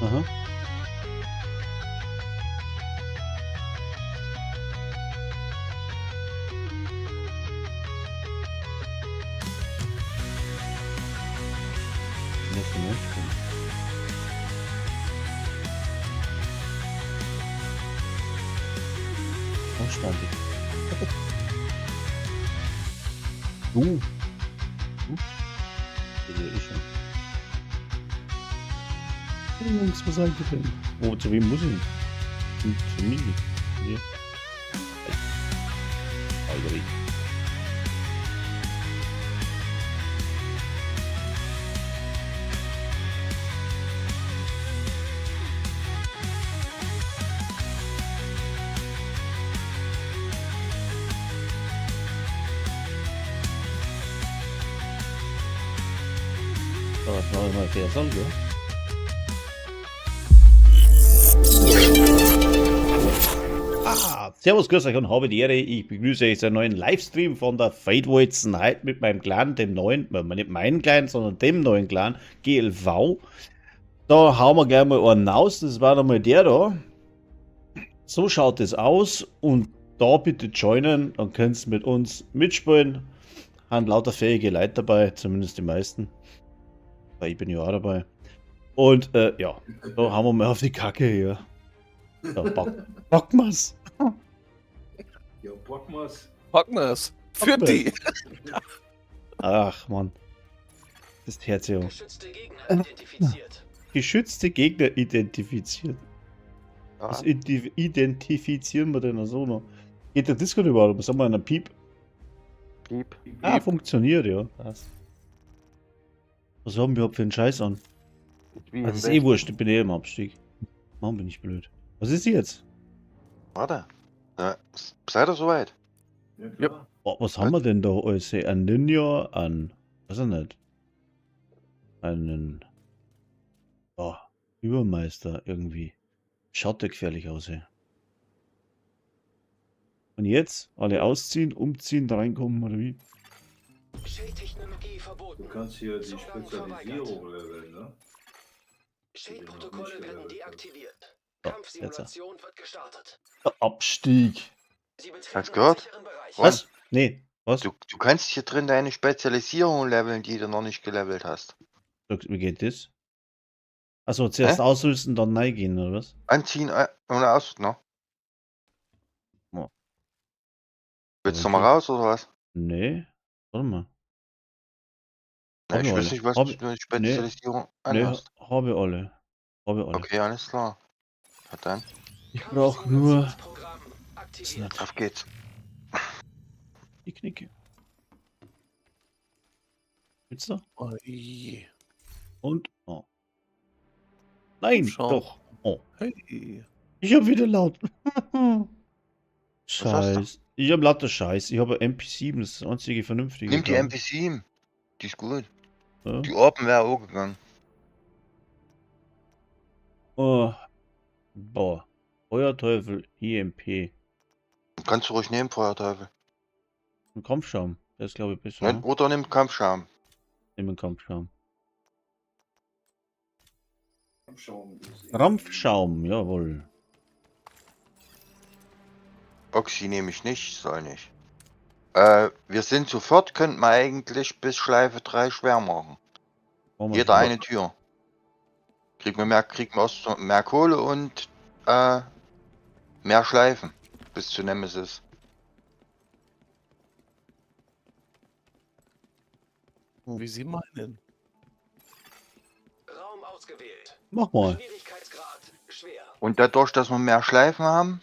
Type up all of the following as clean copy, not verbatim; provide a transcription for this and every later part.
Aha. Anständig. Du. Du? Bin ja eh schon. Hey Jungs, was seid ihr denn? Oh, zu wem muss ich? Zu mir. Hier. Alter. So, jetzt machen wir mal Versal, gell? Ah, servus, grüß euch und habe die Ehre. Ich begrüße euch zu einem neuen Livestream von der Fate-Walzen. Heute mit meinem Clan, dem neuen, nicht meinen Clan, sondern dem neuen Clan, GLV. Da hauen wir gleich mal einen raus. Das war nochmal der da. So schaut es aus. Und da bitte joinen, dann könnt ihr mit uns mitspielen. Haben lauter fähige Leute dabei, zumindest die meisten. Weil ich bin ja auch dabei. Und ja, da haben wir mal auf die Kacke hier. Da packen wir's. Ja, packen wir's. Packen wir's. Für die. Ach, Mann. Das ist Herz, ja. Geschützte Gegner identifiziert. Geschützte Gegner identifiziert. Ja. Was identifizieren wir denn so noch? Geht der Discord überhaupt? Was haben wir denn? Ein Piep? Piep. Ah, funktioniert, ja. Passt. Was haben wir überhaupt für einen Scheiß an? Wie Ah, das ist im eh Bett. wurscht, ich bin eh im Abstieg. Mann, bin ich blöd. Was ist jetzt? Warte. Na, seid ihr soweit? Ja, klar. Oh, was haben wir denn da alles? Ein Ninja, ein. Weiß ich nicht. Einen. Oh, Übermeister irgendwie. Schaut der gefährlich aus, ey. Und jetzt? Alle ausziehen, umziehen, reinkommen oder wie? Shade-Technologie verboten. Du kannst hier die Zugang Spezialisierung leveln, ne? Shade-Protokolle werden deaktiviert. So, Kampfsimulation wird gestartet. Der Abstieg. Sie betreten Hast du gehört? sicheren Bereich. Ron? Was? Nee, was? Du kannst hier drin deine Spezialisierung leveln, die du noch nicht gelevelt hast. Wie geht das? Also zuerst Hä? ausrüsten, dann reingehen, oder was? Anziehen und aus, ne? Ja. Willst du nochmal raus oder was? Nee. Warte mal. Na, Hab ich ich weiß alle. nicht, was Hab du für eine Spezialisierung Nee, anhast. habe ich alle. Habe ich alle. Okay, alles klar. Na dann, Ich brauche nur Kampfsimulationsprogramm aktiviert. auf geht's. die Knicke. Willst du? Oi. Und? Oh. Nein, Schau. doch. Oh. Hey. Ich hab wieder laut. hast Scheiß. Ich hab lauter Scheiß. Ich habe MP7, das ist das einzige vernünftige. Nimm die glaub ich. MP7. Die ist gut. Ja. Die Orpen wäre auch gegangen. Oh. Boah. Feuerteufel, EMP. Kannst du ruhig nehmen, Feuerteufel. Ein Kampfschaum. Der ist, glaube ich, besser. Ne? Ne? Oder nimm Kampfschaum. Nimm einen Kampfschaum. Kampfschaum ist Rampfschaum, jawohl. Oxy nehme ich nicht, soll nicht. Wir sind zu viert, könnten wir eigentlich bis Schleife 3 schwer machen. Machen wir Jeder schon. eine Tür. Kriegen wir mehr, mehr Kohle und mehr Schleifen. Bis zu Nemesis. Wie Sie meinen. Raum ausgewählt. Mach mal. Schwierigkeitsgrad schwer. Und dadurch, dass wir mehr Schleifen haben,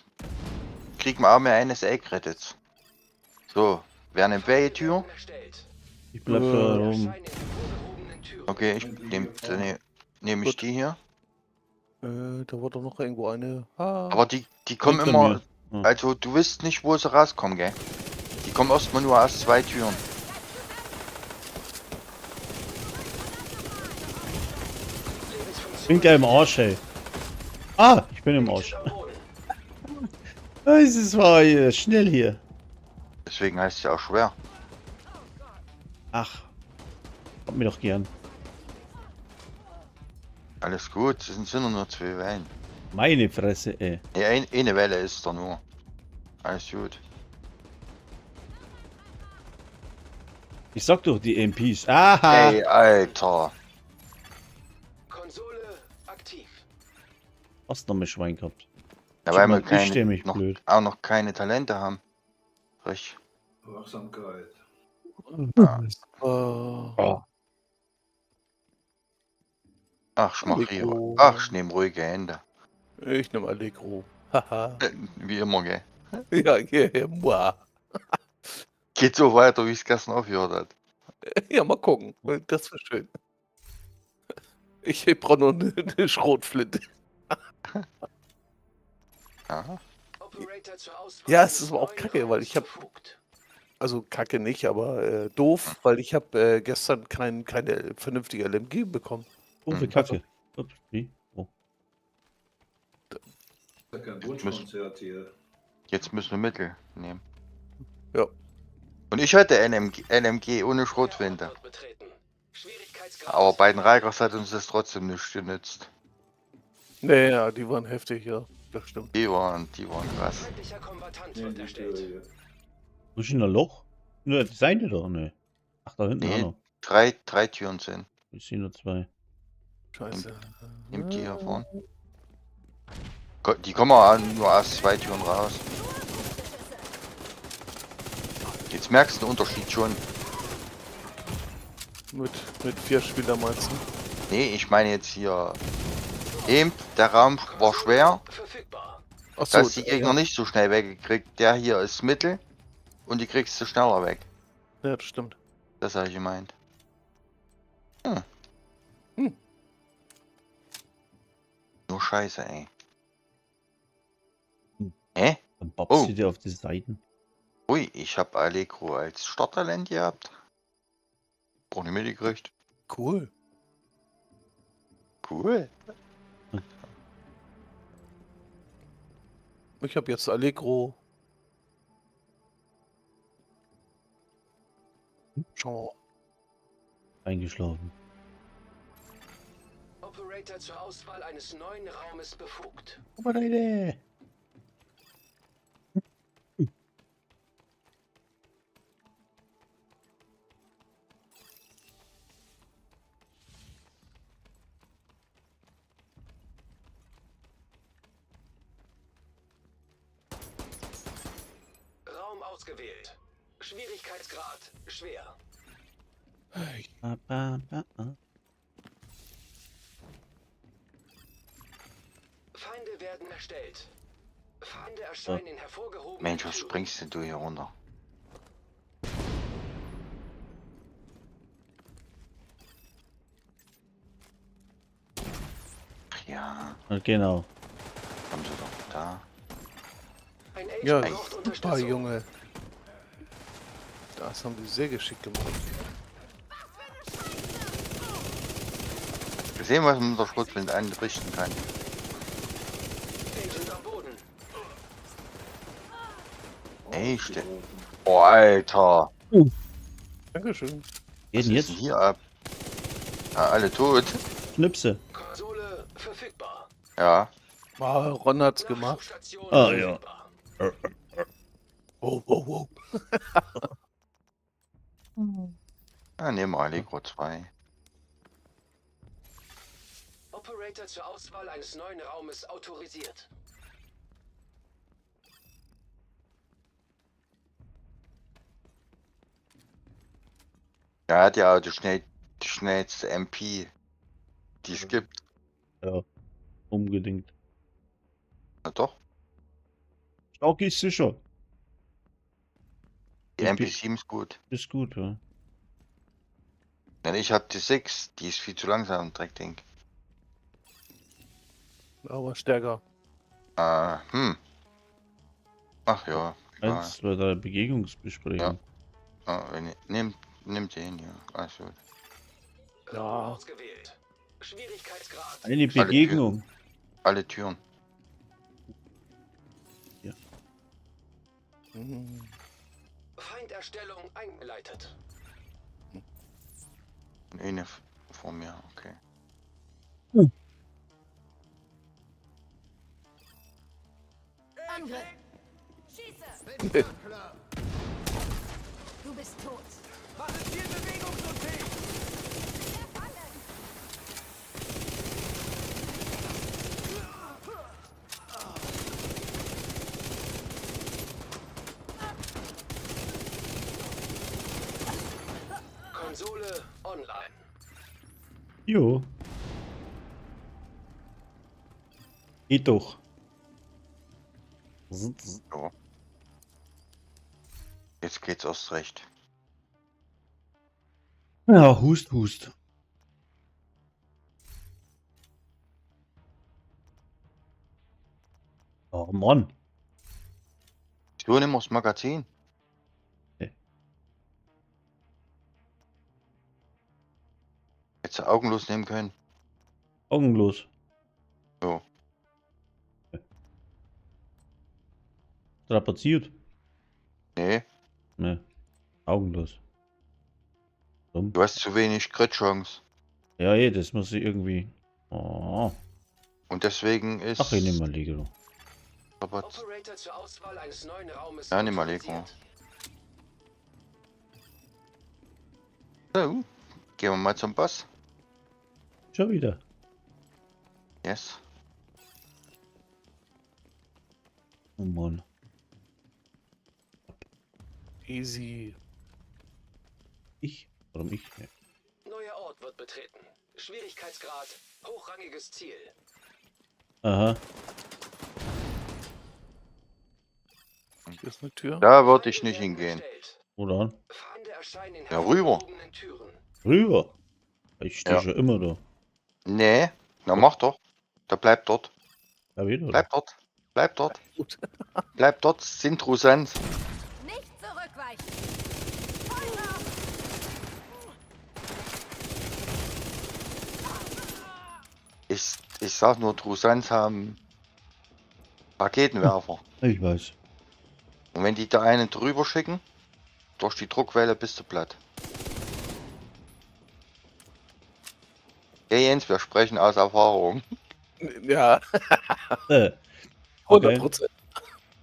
kriegen wir auch mehr NSA-Credits. So, wer nimmt welche Tür? Erstellt. Ich bleib da rum. Erscheinen in vorgehobenen Türen. Okay, ich nehme ich Gut. die hier. Da war doch noch irgendwo eine. Ah. Aber die kommen Hinter immer. mir. Ja. Also du wisst nicht, wo sie rauskommen, gell? Die kommen erstmal nur aus 2 Türen. Ich bin gleich im Arsch, ey. Ah, ich bin im Arsch. Es war schnell hier. Deswegen heißt es ja auch schwer. Ach. Hab mir doch gern. Alles gut, es sind nur 2 Wellen. Meine Fresse, ey. Nee, eine Welle ist da nur. Alles gut. Ich sag doch die MPs. Aha! Ey, Alter. Konsole aktiv. Hast noch mal Schwein gehabt. Ja, weil wir Ich steh keine, mich noch, blöd. auch noch keine Talente haben. Richtig. Wachsamkeit. Ja. Äh, Ach, ich mach hier. Allegro. Ach, ich nehme ruhige Hände. Ich nehme Allegro. Haha. Wie immer, gell. Ja, yeah, mua. Geht so weiter, wie es gestern aufgehört hat. Ja, mal gucken. Das wäre schön. Ich brauche nur eine Schrotflinte. Ja. Operator zur Auswahl Ja, es eines ist aber auch neuen kacke, weil ich Raums hab- befugt. Also kacke nicht, aber doof, weil ich habe gestern keine vernünftige LMG bekommen. Doofe Mhm. Kacke. Ups, wie? Oh. Ist ja kein Wunschkonzert hier. Jetzt müssen wir Mittel nehmen. Ja. Und ich hatte LMG ohne Schrotflinte. Der Ort wird betreten. Schwierigkeitsgrad Aber bei den Rikers hat uns das trotzdem nicht genützt. Naja, die waren heftig, ja. Das stimmt. Die waren krass. Feindlicher Kombatant Nee, wird die erstellt. Tür hier. Wo ist denn ein Loch? Nur das eine da, ne? Ach, da hinten Nee. auch noch. Drei Türen sind. Ich sehe nur 2. Scheiße. Nimmt die hier vorn. Die kommen auch nur aus 2 Türen raus. Jetzt merkst du den Unterschied schon. Mit 4 Spielern meinst du? Nee, ich meine jetzt hier. Eben, der Raum war schwer. Verfügbar. Ach so, Da hast die Gegner nicht so schnell weggekriegt. Der hier ist mittel und die kriegst du schneller weg. Ja, das stimmt. Das habe ich gemeint. Hm. Hm. Nur Scheiße, ey. Hm. Hä? Dann babst Oh. du dir auf die Seiten. Ui, ich habe Allegro als Starttalent gehabt. Brauch nicht mitgekriegt. Cool. Cool. Ich habe jetzt Allegro. Schauen wir mal. Eingeschlafen. Operator zur Auswahl eines neuen Raumes befugt. Aber Leute. Raum ausgewählt. Schwierigkeitsgrad schwer. Ba, ba, ba, ba. Feinde werden erstellt. Feinde erscheinen in hervorgehobenen Mensch, was Türen. springst denn du hier runter? Ach ja, Ja, genau. haben sie doch da. Ein Agent Ja, braucht super, Unterstützung. Junge. Das haben die sehr geschickt gemacht. Wir sehen, was man mit der Schrotflinte anrichten kann. Agent am Boden. Ey, Oh, Alter. Dankeschön. Geht Was denn ist denn jetzt? hier ab? Ah, alle tot. Schnipse. Konsole verfügbar. Ja. Ah, Ron hat's gemacht. Nachschubstation Ah, ja. verfügbar. Oh, oh, oh. Ja, nehmen wir Allegro 2. Operator zur Auswahl eines neuen Raumes autorisiert. Der hat ja auch die schnellste MP, die es gibt. Ja. Unbedingt. Na doch. Stark ist sicher. Die MP MP7 ist gut. Ist gut, ja. Denn ich hab die 6, die ist viel zu langsam, Dreckding. Aber stärker. Ach ja, egal. 1, 2, 3, Begegnungsbesprechung. Ja. Ah, wenn ihr, nehmt den hier. Also. Ja. Raum ausgewählt. Schwierigkeitsgrad. Eine Begegnung. Alle Türen. Ja. Feinderstellung eingeleitet. Eine vor mir, okay. Angriff. Schieße! Du bist tot. Konsole online. Jo. Geht doch. Ja. Jetzt geht's erst recht. Ja, hust, hust. Oh Mann. So, nimm das Magazin. Nee. Hättest du augenlos nehmen können. Augenlos. Jo. Strapaziert. Nee, Ne. Augenlos. Dumm. du hast zu wenig Crit-Chance. Ja, eh, das muss ich irgendwie. Oh. Und deswegen ist. Ach, ich nehme mal Lego. Aber Operator zur Auswahl eines neuen Raumes. Ja, nimm mal Lego. autorisiert. So, gehen wir mal zum Boss. Schon wieder. Yes. Oh Mann. Easy. Ich? Warum ich? Nee. Neuer Ort wird betreten. Schwierigkeitsgrad, hochrangiges Ziel. Aha. Hier ist eine Tür. Da würde ich Feinde nicht werden hingehen. erstellt. Oder? Feinde erscheinen in Ja, rüber. hervorgehobenen Türen. Rüber. Ich stehe Ja. schon immer da. Nee, na mach doch. Da bleib dort. Da wieder. Bleib dort. Bleib dort. Gut. Bleib dort. Sintrusant. Nicht zurückweichen. Feuer! Ich sag nur, Trusans haben Raketenwerfer. Ich weiß. Und wenn die da einen drüber schicken, durch die Druckwelle bist du platt. Hey Jens, wir sprechen aus Erfahrung. Ja, Okay. 100 Prozent.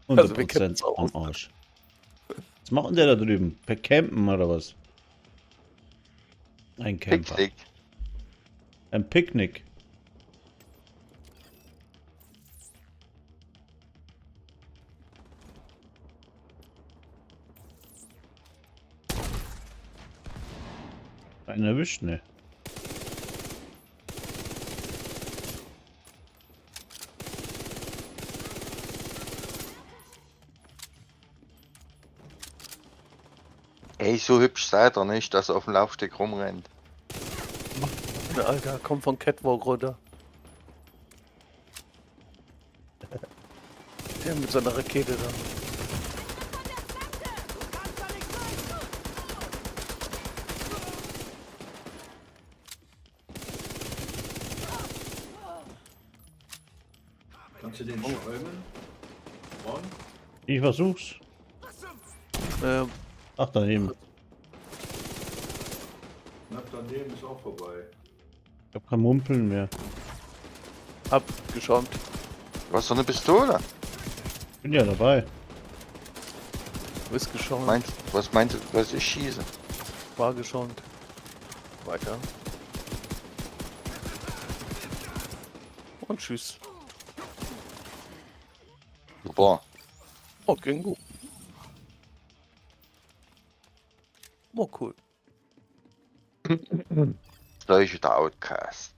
100 Also wir kennen Prozent uns aus. am Arsch. Was macht denn der da drüben? Per Campen oder was? Ein Camper. Picknick. Ein Picknick. Einen erwischt, ne? Ey, so hübsch seid ihr nicht, dass er auf dem Laufsteg rumrennt. Alter, komm von Catwalk runter. Der mit seiner Rakete da. Kannst du den schäumen? Ron? Ich versuch's. Ach, daneben. Knapp daneben ist auch vorbei. Ich hab kein Mumpeln mehr. Hab geschäumt. Du hast doch eine Pistole. Bin ja dabei. Du bist geschäumt. Meinst, was meinst du, was ich schieße? War geschäumt. Weiter. Und tschüss. Super. Oh, ging gut. Oh, cool. Solche der Outcast.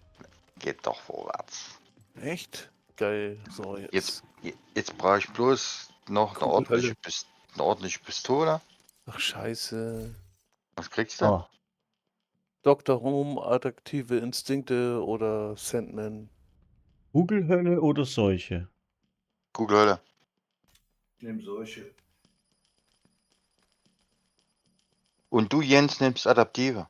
Geht doch vorwärts. Echt? Geil. So, jetzt. Jetzt brauche ich bloß noch eine Kommt die ordentliche, Hölle. Eine ordentliche Pistole. Ach, scheiße. Was kriegst du? Ah, Dr. Home, attraktive Instinkte oder Sandman. Kugelhölle oder Seuche? Kugelhölle. Ich nehme solche. Und du, Jens, nimmst Adaptive.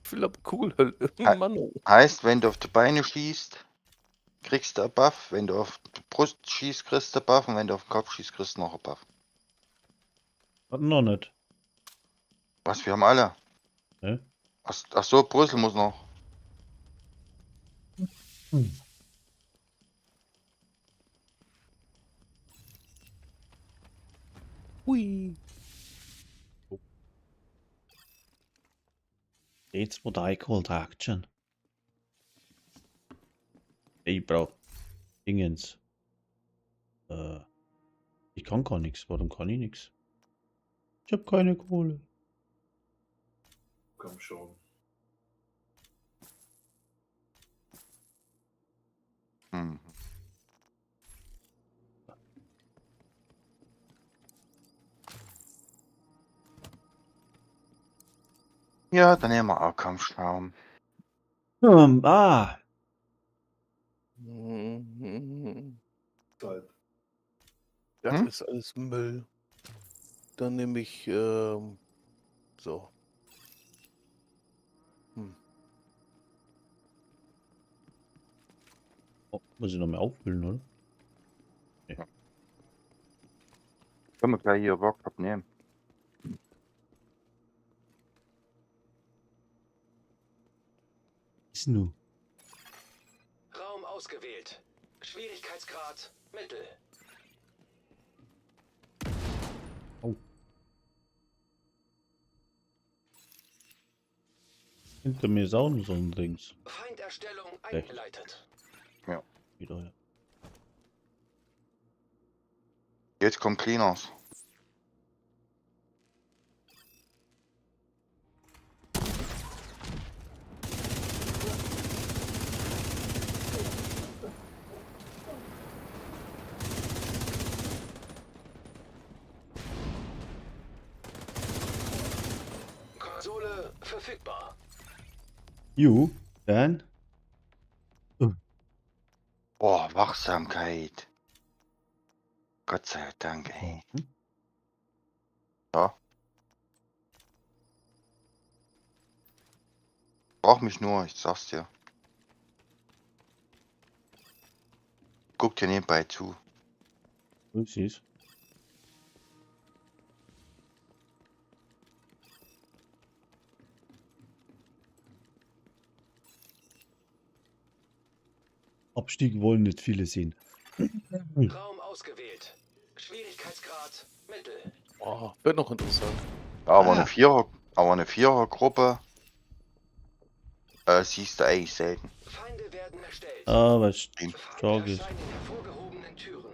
Philipp Kugelhölle. Ah. Mann. oh. Heißt, wenn du auf die Beine schießt, kriegst du einen Buff. Wenn du auf die Brust schießt, kriegst du einen Buff. Und wenn du auf den Kopf schießt, kriegst du noch einen Buff. Hat noch nicht. Was, wir haben alle. Ne? Ach, ach so, Brüssel muss noch. Hm. Hui. That's what I call action. Ich brauch Dingens. Äh, ich kann gar nichts. Warum kann ich nichts? Ich habe keine Kohle. Komm schon. Hm. Ja, dann nehmen wir auch Kampfschaum. Ah, Mhm. Zeit. Das Hm? ist alles Müll. Dann nehme ich so. Oh, muss ich noch mal auffüllen, oder? Können wir gleich hier Workshop nehmen. Ist nur. Raum ausgewählt. Schwierigkeitsgrad Mittel. Hinter mir ist auch noch so ein Dings. Feinderstellung Recht. eingeleitet. Wieder, ja. Jetzt kommt Cleaners. Konsole verfügbar. Ju, dann. Boah, Wachsamkeit. Gott sei Dank, ey. Hm? Ja. Brauch mich nur, ich sag's dir. Guck dir nebenbei zu. Ich seh's. Abstieg wollen nicht viele sehen. Raum ausgewählt. Schwierigkeitsgrad Mittel. Oh, wird noch interessant. Ja, aber Ah. eine Vierergruppe siehst du eigentlich selten. Feinde werden erstellt. Aber Feinde stark ist. erscheinen in hervorgehobenen Türen.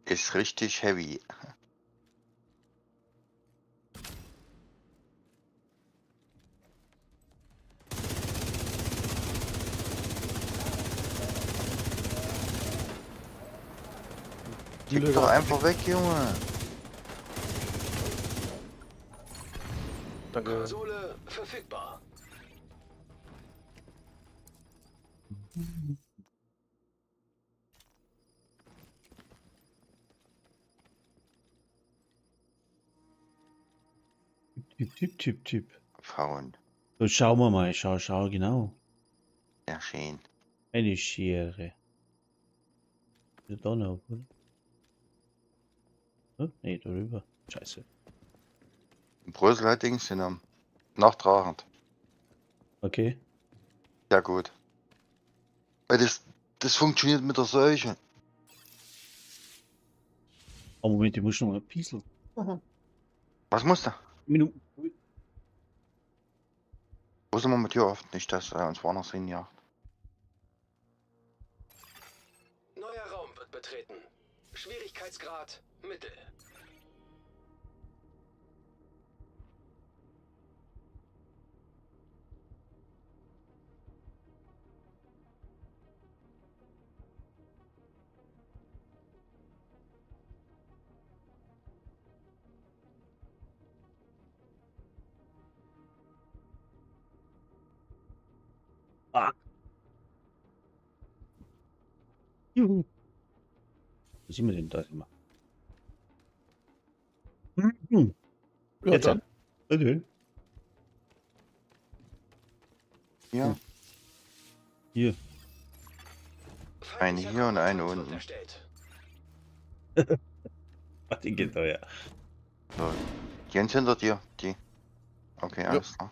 Ist richtig heavy. Kick doch einfach weg, Junge. Danke. Konsole verfügbar. Tipp, tipp, tipp, tipp. Abhauen. So, schauen wir mal. Schau, schau, genau. Sehr schön. Eine Schere. Ist da noch, oder? Hm? Nee, darüber. Scheiße. Brösel hat Dings genommen. Nachtragend. Okay. Sehr gut. Weil das funktioniert mit der Seuche. Oh, Moment, ich muss noch mal pieseln. Was muss da? Minuten. Wo sind wir mit dir oft? Nicht, dass er uns woanders hinjagt. Neuer Raum wird betreten. Schwierigkeitsgrad Mittel. Juhu. Wo sind wir denn da immer? Mhm. Ja, Jetzt dann. Bitte. Hier. Hier. Eine Feindlicher hier und eine Kontakt wird unten. erstellt. Warte, geht da ja. So. Jens hinter dir. Die. Okay, alles klar.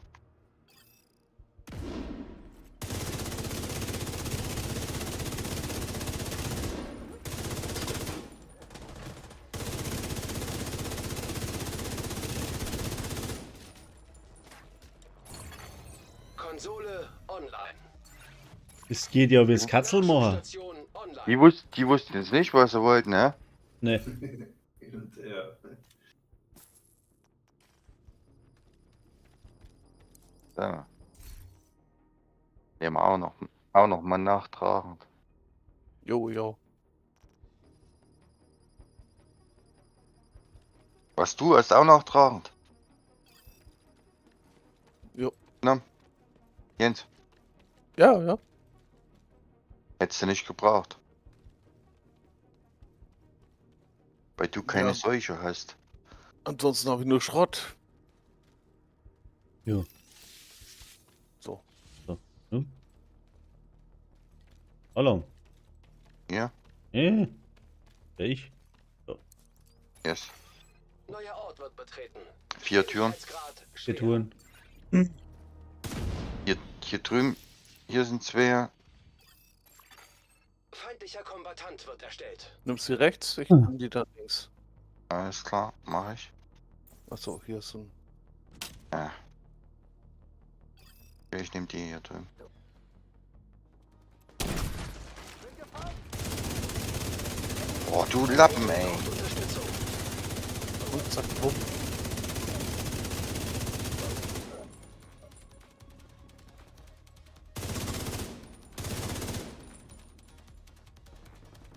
online. Es geht ja wie's Katzelmacher. Nachschubstation online. Die wussten jetzt nicht, was sie wollten, ne? Ne. Hin und her. So. Nehmen wir auch noch mal nachtragend. Jo, jo. Was du hast auch nachtragend? Jo. Na? Jens, Ja, ja. hättest du nicht gebraucht. Weil du keine Ja. Seuche hast. Ansonsten habe ich nur Schrott. Ja. So. Hm? Hallo. Ja? Ich? Yes. Neuer Ort wird betreten. 4 Türen. Schwierigkeitsgrad Vier schwer. Touren. Hier drüben, hier sind 2. Feindlicher Kombatant wird erstellt. Nimmst sie rechts, ich Hm. nehme die dann links. Alles klar, mach ich. Achso, hier ist ein. Ja. Ich nehme die hier drüben. Boah, du Lappen, ey. Braucht Unterstützung. Und zack, bumm.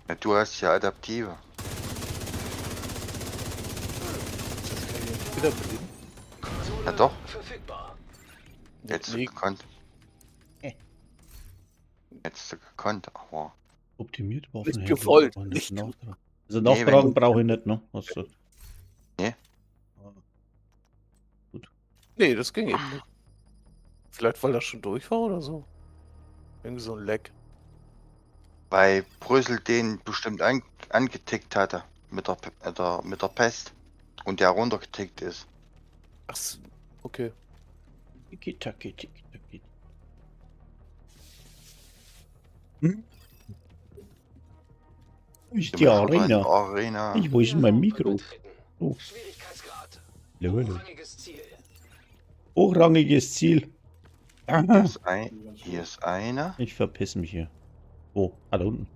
Ja, du hast ja Adaptive. Das kann ich nicht wiederbeleben. Konsole Ja, doch. verfügbar. Hättest du Nee, gekonnt. Hättest du gekonnt, aber. Optimiert Waffen. Nicht gewollt, nicht Nachtragen. Also Nee, wenn nachtragen du- brauche ich nicht, ne? Hast du. Nee. nee, das ging eben nicht. Vielleicht, weil das schon durch war oder so. Irgendwie so ein Leck. Weil Brüssel den bestimmt angetickt hatte. Mit der Pest. Und der runtergetickt ist. Ach, okay. Tiki taki tiki taki. Hm? Wo ist die Arena? Arena. Ich, wo ist denn mein Neuer Ort Mikro? wird betreten. Oh. Schwierigkeitsgrad. Lol. Hochrangiges Ziel. Hochrangiges Ziel. Aha. Hier ist einer. Ich verpiss mich hier. Wo? Ah, da unten.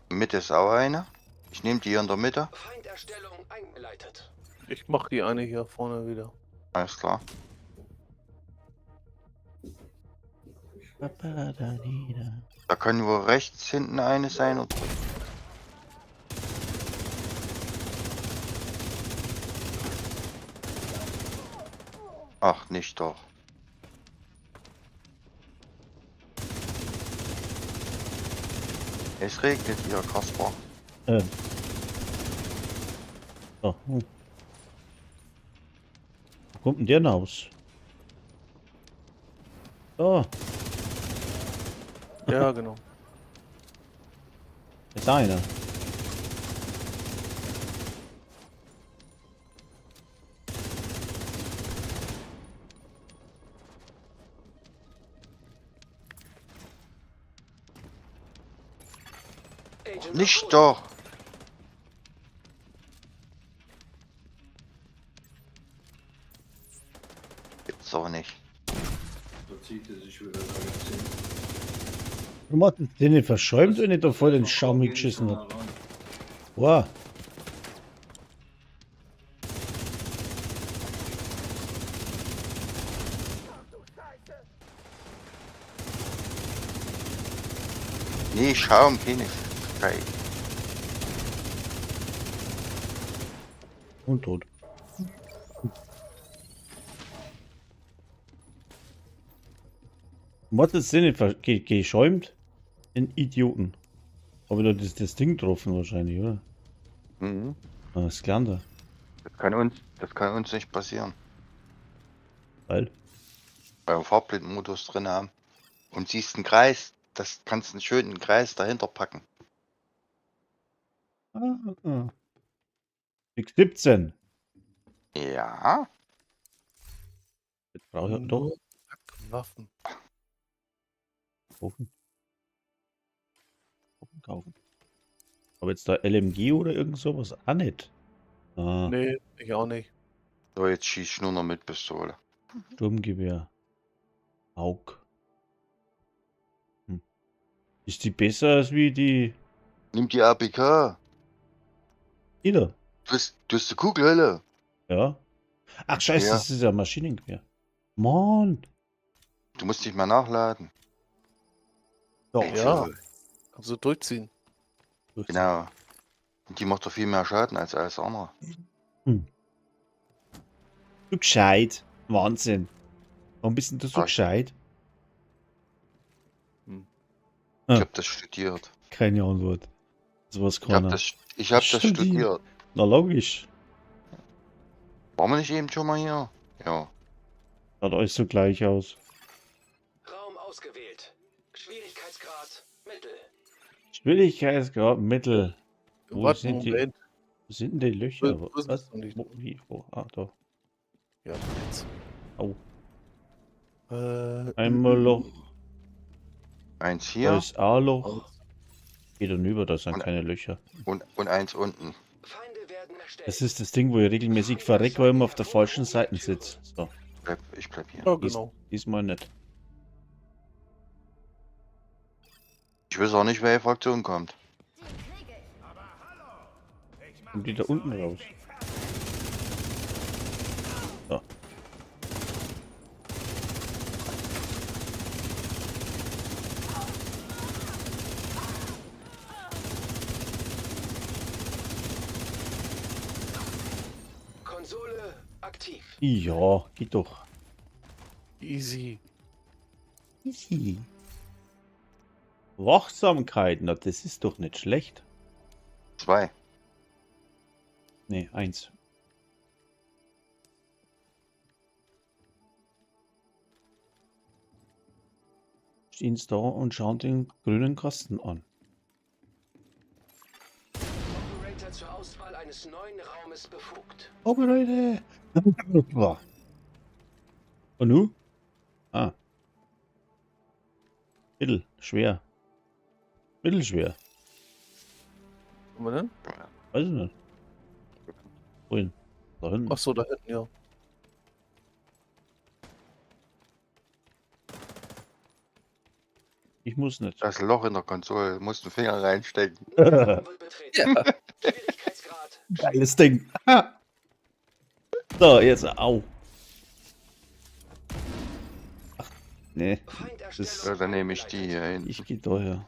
Mitte ist auch einer. Ich nehme die hier in der Mitte. Feinderstellung eingeleitet. Ich mach die eine hier vorne wieder. Alles klar. Da können wohl rechts hinten eine sein. Oder? Ach, nicht doch. Es regnet hier, Kasper. So. Wo kommt denn der denn raus? So, Ja, genau. ist einer. Agent Nicht Mahone. doch! Gibt's doch nicht. Da zieht er sich wieder da ganz hin. Warum hat den nicht verschäumt, wenn ich da voll den Schaum geschissen hab? Wow. Nee, Schaum, keine Scheiße. Und tot. Warum hat das denn nicht geschäumt? In Idioten. Aber da ist das Ding getroffen wahrscheinlich, oder? Mhm. Ah, das ist klar da. Das kann uns nicht passieren. Weil? Weil wir Fahrblindmodus drin haben. Und siehst einen Kreis, das kannst du einen schönen Kreis dahinter packen. Ah, ah. X17. Ja. Jetzt brauche ich doch. Waffen. Kaufen. Kaufen, kaufen. Aber jetzt da LMG oder irgend sowas auch nicht. Ah, Nee, ich auch nicht. So, jetzt schieß ich nur noch mit Pistole. Sturmgewehr. Aug. Hm. Ist die besser als wie die Nimm die APK. Ida? Du hast die Kugelhölle. Ja. Ach scheiße, Ja. das ist ja Maschinengewehr. Mann. Du musst nicht mehr nachladen. Doch. Ja. Kannst du durchziehen. Genau. Und die macht doch viel mehr Schaden als alles andere. Du gescheit. Wahnsinn. Warum bist denn du so Ah. gescheit? Hm. Ah. Ich hab das studiert. Keine Antwort. Sowas Ich hab kann er. das, ich hab das Studiert. studiert. Na logisch. Waren wir nicht eben schon mal hier? Ja. Schaut alles so gleich aus. Raum ausgewählt. Schwierigkeitsgrad Mittel. Schwierigkeitsgrad Mittel. Wo Warte, sind die- Moment. Wo sind denn die Löcher? Wo- wo sind Was? die noch nicht? Wo, wie? Wo? Ah, da. Ja, jetzt. Au. Einmal Einmal Loch. Eins Da hier ist A-Loch. Geht dann über, da sind keine Löcher. und eins unten. Feinde werden erstellt. Das ist das Ding, wo ich regelmäßig verrecke, weil ich immer auf der falschen Seite sitze. So, Ich bleib hier. Ja, genau. diesmal nicht. Ich weiß auch nicht, welche Fraktion kommt. Die kriege ich. Kommt die da unten raus? So. Konsole aktiv. Ja, geht doch. Easy. Easy. Wachsamkeit, na das ist doch nicht schlecht. Zwei. Ne, eins. Stehen sie da und schauen den grünen Kasten an. Operator zur Auswahl eines neuen Raumes befugt. Operator! Und nu? Ah. Mittel, schwer. Mittelschwer. Haben wir denn? Weiß ich nicht. Wohin? Da hinten. Ach so, da hinten, ja. Ich muss nicht. Das Loch in der Konsole. Du musst den Finger reinstecken. Raum wird betreten. Schwierigkeitsgrad Geiles Ding. So, jetzt au. Ach, nee. Feinderstellung. So, dann nehme ich die hier hin. Ich gehe daher.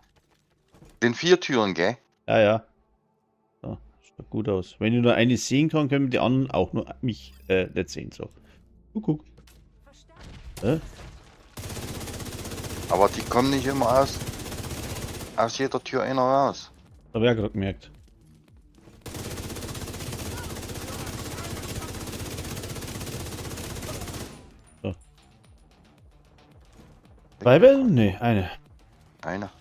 Sind vier Türen, gell? Ja, ja. So, schaut gut aus. Wenn ich nur eine sehen kann, können die anderen auch nur mich nicht sehen. So. Guck, guck. Verstärkt. Aber die kommen nicht immer aus jeder Tür einer raus. Das habe ich auch gerade gemerkt. So. Zwei Wellen? Nee, eine. Einer.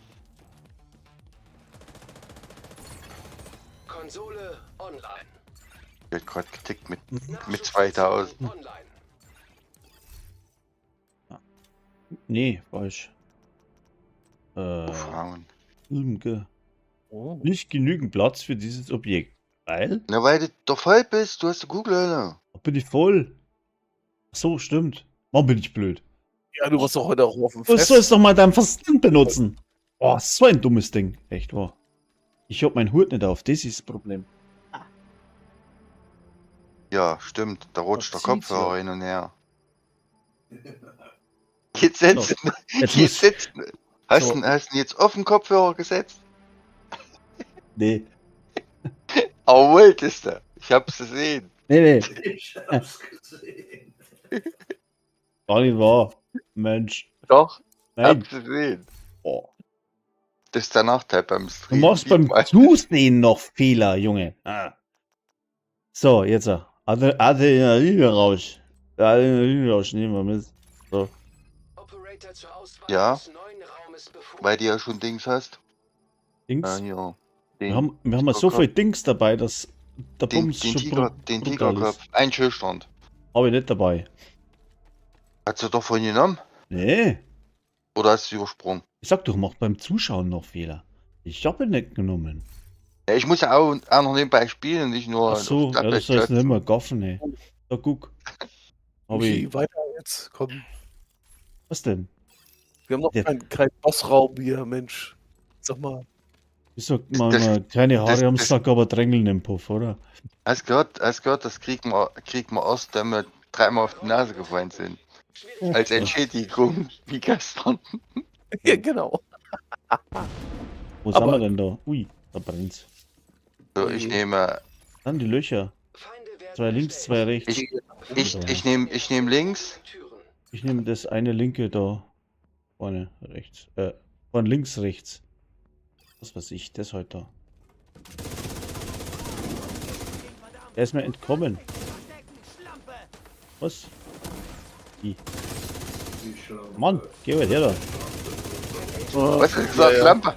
Konsole online. Wird gerade getickt mit Nachschubstation 2000. Online. Nee, falsch. Frauen. Ilmke. Oh. Nicht genügend Platz für dieses Objekt. Weil? Na, weil du doch voll bist. Du hast eine Kugelhölle. Bin ich voll? Ach so, stimmt. Warum bin ich blöd? Ja, du warst doch heute auch auf dem Du Fest. sollst doch mal deinen Verstand benutzen. Oh, so ein dummes Ding. Echt wahr. Ich hab meinen Hut nicht auf. Das ist das Problem. Ja, stimmt. Da rutscht der Das zieht's Kopfhörer ja. hin und her. Jetzt setzen. Jetzt Jetzt muss, setzen. Hast So. du hast du ihn jetzt auf den Kopfhörer gesetzt? nee. Aber wolltest du? Ich hab's gesehen. Nee, nee. Ich hab's gesehen. Gar nicht wahr. Mensch. Doch, Nein. hab's gesehen. Oh. Das ist der Nachteil beim Du Stream. machst beim Sieht man. Zusehen noch Fehler, Junge. Ah. So, jetzt. Adrenalin raus. Adrenalin raus, nehmen wir mit. So. Operator zur Auswahl Ja. eines neuen Raumes befugt. Weil du ja schon Dings hast. Dings. Ja, hier. Wir Den, haben ja so Tigerkopf. viel Dings dabei, dass der den, Bums den, schon Tiger, den brutal ist. Tigerkopf. Ein Schildstand. Habe ich nicht dabei. Hast du doch vorhin genommen? Nee. Oder hast du übersprungen? Ich sag doch, mach beim Zuschauen noch Fehler. Ich habe ihn nicht genommen. Ja, ich muss ja auch noch nebenbei spielen, nicht nur. Ach so, auf ja, das Tablet sollst du nicht klotzen. mehr gaffen, ey. Da guck. Hab ich. Okay, weiter jetzt. Komm. Was denn? Wir haben noch Der- keinen Bossraum hier, Mensch. Sag mal. Ich sag mal, Das- keine Haare das- am das- Sack, aber Drängeln im Puff, oder? Hast gehört, das kriegen wir erst, wenn wir dreimal auf die Nase gefallen sind. Als Entschädigung, wie gestern. Ja, genau. Wo sind Aber- wir denn da? Ui, da brennt's. So, ich nehme, Dann die Löcher. Feinde werden Zwei links, zwei erstellt. rechts. ich nehme links. Türen. Ich nehme das eine linke da. Vorne rechts. Von links rechts. Was weiß ich, das heute da. Der ist mir entkommen. Was? Wie? Mann, geh weit her da. Was hast du gesagt? Ja, ja. Lampe?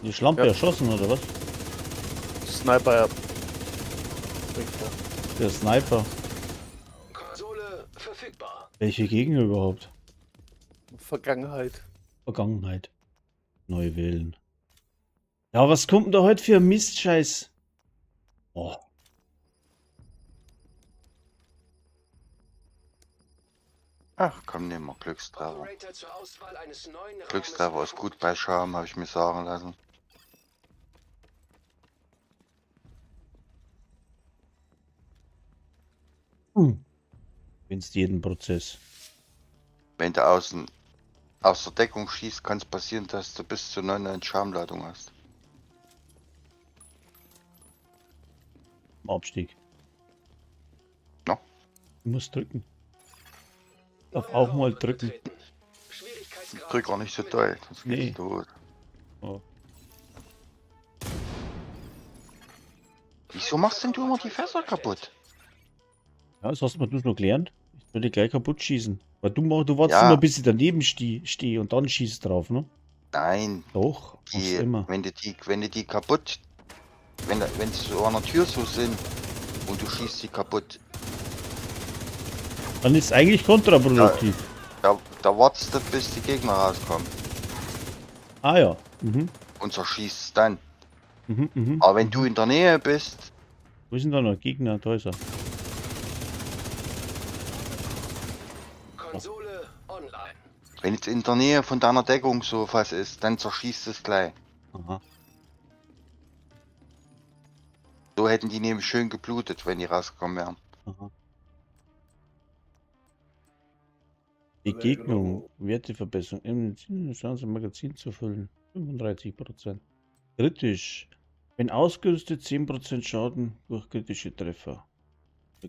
Die Schlampe Ja. erschossen oder was? Sniper, ja. Der Sniper. Konsole verfügbar. Welche Gegner überhaupt? Vergangenheit. Vergangenheit. Neu wählen. Ja, was kommt denn da heute für ein Mistscheiß? Oh. Ach komm, nehmen wir Glückstreffer. Operator zur Auswahl eines neuen Raumes Glückstreffer ist gut bei Scham, habe ich mir sagen lassen. Hm. Gewinnst jeden Prozess. Wenn du außen aus der Deckung schießt, kann es passieren, dass du bis zu 99 Schamladung hast. Im Abstieg. No. Du musst drücken. Darf Neuer auch Raum mal wird drücken. betreten. Schwierigkeitsgrad Drück auch nicht so doll, sonst Nee. geht's tot. Oh. Wieso machst denn du immer die Fässer kaputt? Ja, das hast du mir bloß noch gelernt. Ich würde gleich kaputt schießen. Weil du wartest Ja. immer, bis ich daneben stehe und dann schießt drauf, ne? Nein, Doch, machst die, immer. wenn du die, wenn du die kaputt, wenn, wenn sie so an der Tür so sind und du schießt sie kaputt, Dann ist eigentlich kontraproduktiv. da wartest du, bis die Gegner rauskommen Ah ja. Mhm. und zerschießt dann. Mhm, mhm. Aber wenn du in der Nähe bist, Wo ist denn da noch Gegner? Da ist er. Konsole online. wenn es in der Nähe von deiner Deckung so was ist, dann zerschießt es gleich. Aha. So hätten die nämlich schön geblutet, wenn die rausgekommen wären. Aha. Begegnung, Werteverbesserung, im Chance, Magazin zu füllen. 35%. Kritisch. Wenn ausgerüstet, 10% Schaden durch kritische Treffer.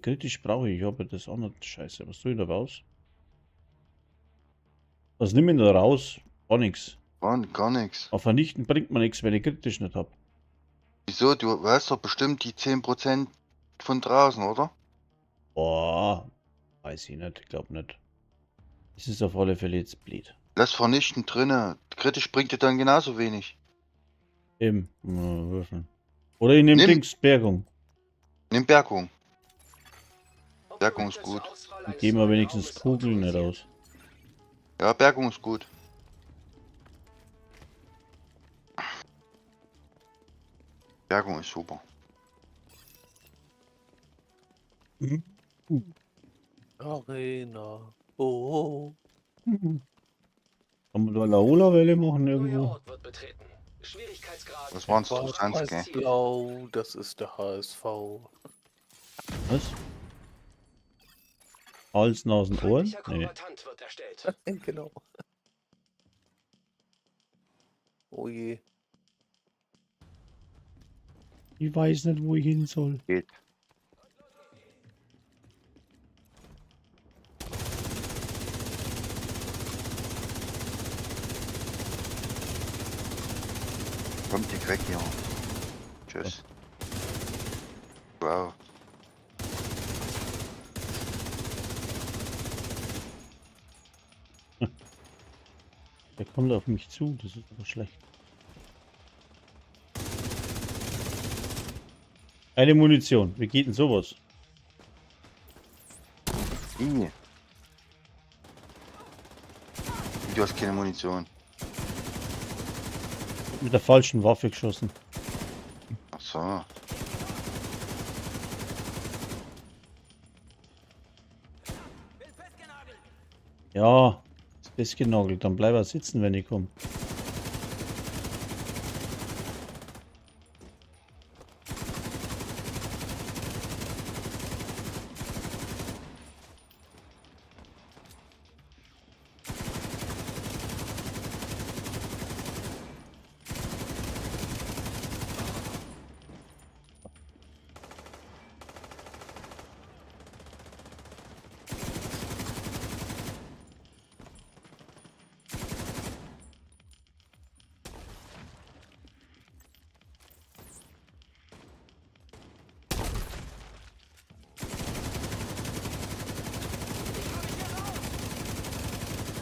Kritisch brauche ich, aber das auch nicht scheiße. Was tue ich da raus? Was nimm ich da raus? Gar nichts. Gar nichts. Auf Vernichten bringt man nichts, wenn ich kritisch nicht hab. Wieso? Du hast doch bestimmt die 10% von draußen, oder? Boah, weiß ich nicht, glaub nicht. Es ist auf alle Fälle jetzt blöd. Lass vernichten drinne. Kritisch bringt dir dann genauso wenig. Eben, mal würfeln. Oder ich nehme Nimm- Dings Bergung. Nimm Bergung. Bergung ist Operator gut. zur Auswahl Dann eines geben wir neuen wenigstens Raumes Kugeln nicht autorisiert. aus. Ja, Bergung ist gut. Bergung ist super. Arena. Oh. Kann man da Laola-Welle machen Neuer irgendwo? Ort wird betreten. Schwierigkeitsgrad. Das waren's Schwarz, doch sonst, weiß, gell? blau, das ist der HSV. Was? Halsen aus den Ohren? Feindlicher Nee. Kombatant wird erstellt. Genau. Oh je. Ich weiß nicht, wo ich hin soll. Geht. Kommt die weg hier. Tschüss. Wow. Der kommt auf mich zu, das ist aber schlecht. Eine Munition. Wie geht denn sowas? Wie? Du hast keine Munition. Mit der falschen Waffe geschossen. Ach so. Ja, Festgenagelt, dann bleib er sitzen, wenn ich komme.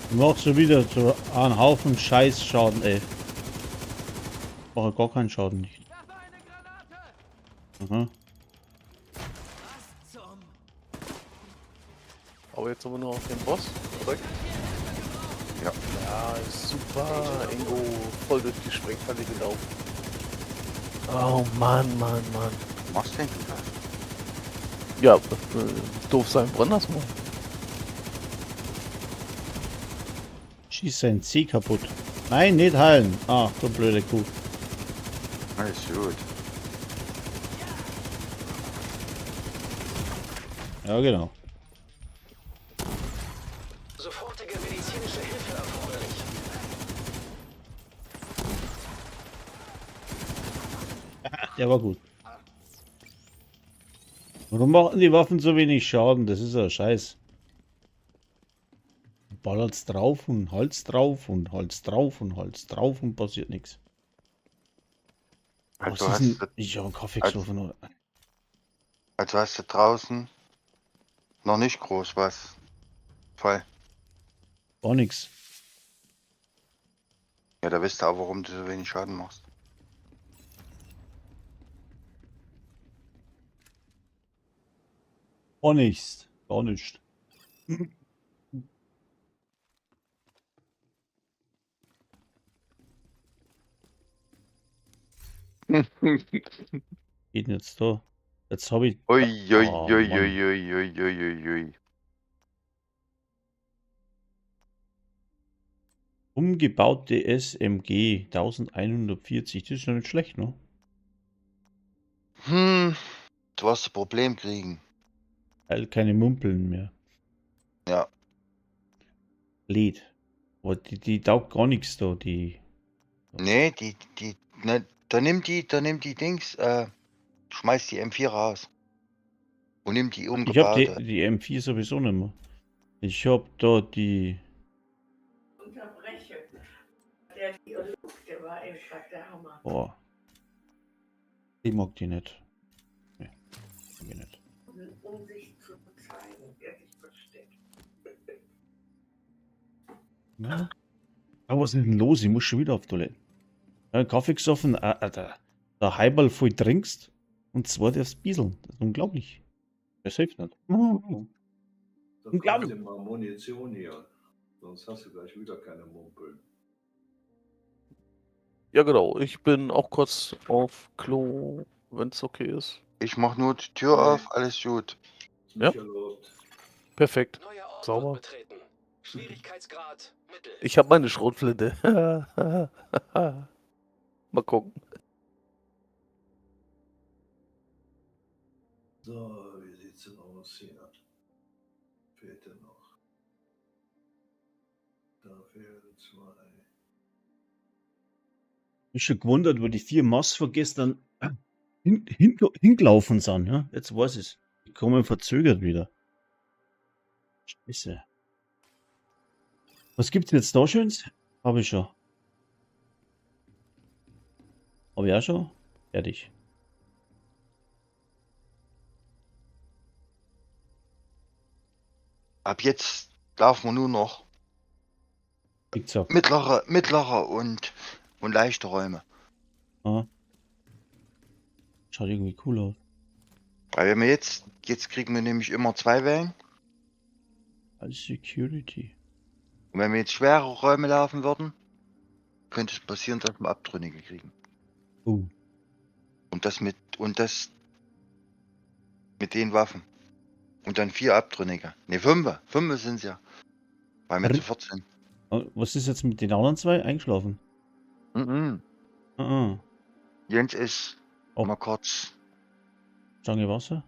Du machst schon wieder so einen Haufen Scheißschaden, ey. Ich mache gar keinen Schaden nicht. Aha. Aber jetzt haben wir nur noch den Boss, korrekt? Ja. Ja, super. Ingo, voll durch die Sprengfalle gelaufen. Oh Mann, Mann, Mann. Was machst denn du das? Ja, doof sein, Brenners mal. Schieß sein C kaputt. Nein, nicht heilen. Ah, du blöde Kuh. Alles gut. Ja, genau. Sofortige medizinische Hilfe erforderlich. Der war gut. Warum machen die Waffen so wenig Schaden? Das ist ja Scheiß. Ballert's drauf und Hals drauf und Hals drauf und Hals drauf und passiert nichts. Also Was hast ist denn? du, Ich habe einen Kaffee also- gesoffen. Oder? also hast du draußen noch nicht groß was. Voll. Gar nichts. Ja, da weißt du auch, warum du so wenig Schaden machst. Gar nichts. Gar nichts. Geht denn jetzt da? Jetzt habe ich. Ui, ui, Oh, ui, Mann. ui, ui, ui, ui, ui, ui. Umgebaute SMG 1140. Das ist noch nicht schlecht, ne? Hm, du wirst ein Problem kriegen. Weil keine Mumpeln mehr. Ja. Blöd. Aber die taugt gar nichts da, die. Nee, die, ne, da nimm die Dings, schmeiß die M4 raus. Und nimm die Ich habe umgebaute. die M4 sowieso nicht mehr. Ich habe da die. Unterbreche. Der Dialog, der war einfach der Hammer. Boah. Ich mag die nicht. Nee, mag ich nicht. Um sich zu zeigen, der sich versteckt. Ja. Aber was ist denn los? Ich muss schon wieder auf Toilette. Ja, Kaffee gesoffen, der Heibal voll trinkst und zwar darfst bieseln. Das ist unglaublich. Das hilft nicht. Da Unglaublich. kommt immer Munition hier. Sonst hast du gleich wieder keine Mumpeln. Ja, genau. Ich bin auch kurz auf Klo, wenn es okay ist. Ich mach nur die Tür auf, alles gut. Ist nicht erlaubt. Perfekt. Neuer Ort Sauber. wird betreten. Schwierigkeitsgrad mittel. Ich habe meine Schrotflinte. Mal gucken. So, wie sieht's denn aus hier? Fehlt denn noch? Da fehlen zwei. Mich schon gewundert, wo die 4 Mass von gestern hingelaufen sind. Ja? Jetzt weiß ich's. Die kommen verzögert wieder. Scheiße. Was gibt's jetzt da Schönes? Hab ich schon. Hab ich auch schon? Fertig. Ab jetzt laufen wir nur noch Zickzack. mittlere und leichte Räume. Ah. Schaut irgendwie cool aus. Weil wenn wir jetzt kriegen wir nämlich immer 2 Wellen. Als Security. Und wenn wir jetzt schwere Räume laufen würden, könnte es passieren, dass wir Abtrünnige kriegen. Oh. Und das mit den Waffen. Und dann 4 Abtrünnige. Ne, 5. 5 sind's ja. Weil wir zu 14. Was ist jetzt mit den anderen zwei? Eingeschlafen? Mhm. Ah, Jens ist Oh. mal kurz Stange Wasser?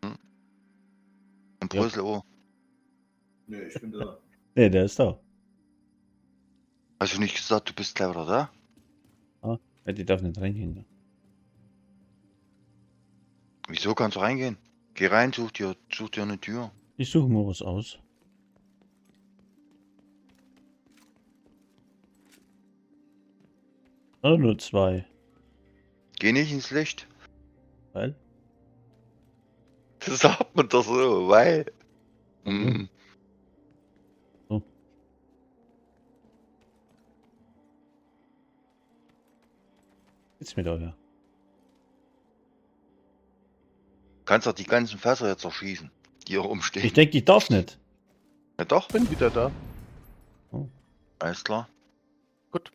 in Ja. Brüssel. Oh. Nee, ich bin da. Nee, der ist da. Hast du nicht gesagt, du bist gleich wieder da? Ja, die darf nicht reingehen. Ne? Wieso kannst du reingehen? Geh rein, such dir eine Tür. Ich suche mal was aus. Ah, nur zwei. Geh nicht ins Licht. Weil? Das sagt man doch so, weil. Mhm. So. Jetzt mit euer. Kannst doch die ganzen Fässer jetzt erschießen, die hier rumstehen. Ich denke, ich darf nicht. Ja doch, Bin wieder da. alles klar. Gut.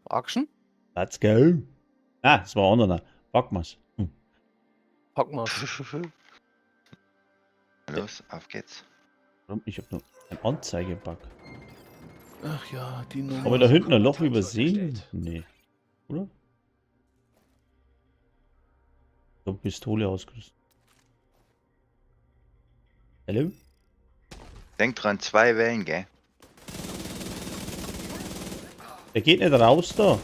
Action? Let's go. Ah, das war ein anderer. Pack mal's. Hm. Pack mal. Los, auf geht's. Warum? Ich hab nur einen Anzeigebug. Ach ja, die Nummer. Aber da hinten ein Loch übersehen? Nee. Oder? Ich hab Pistole ausgerüstet. Hallo? Denk dran, 2 Wellen, gell? Der geht nicht raus da.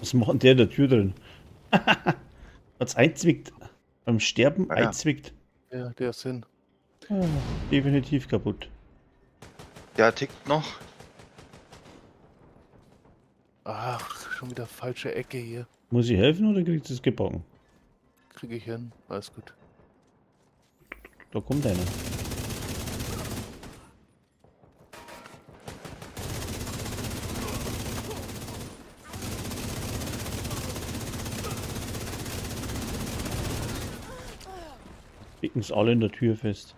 Was macht denn der in der Tür drin? Hat's einzwickt. Beim Sterben Ja. einzwickt. Ja, der ist hin. Ah, definitiv kaputt. Der tickt noch. Ach, schon wieder falsche Ecke hier. Muss ich helfen oder kriegst du es gebacken? Kriege ich hin. Alles gut. Da kommt einer. Picken's alle in der Tür fest.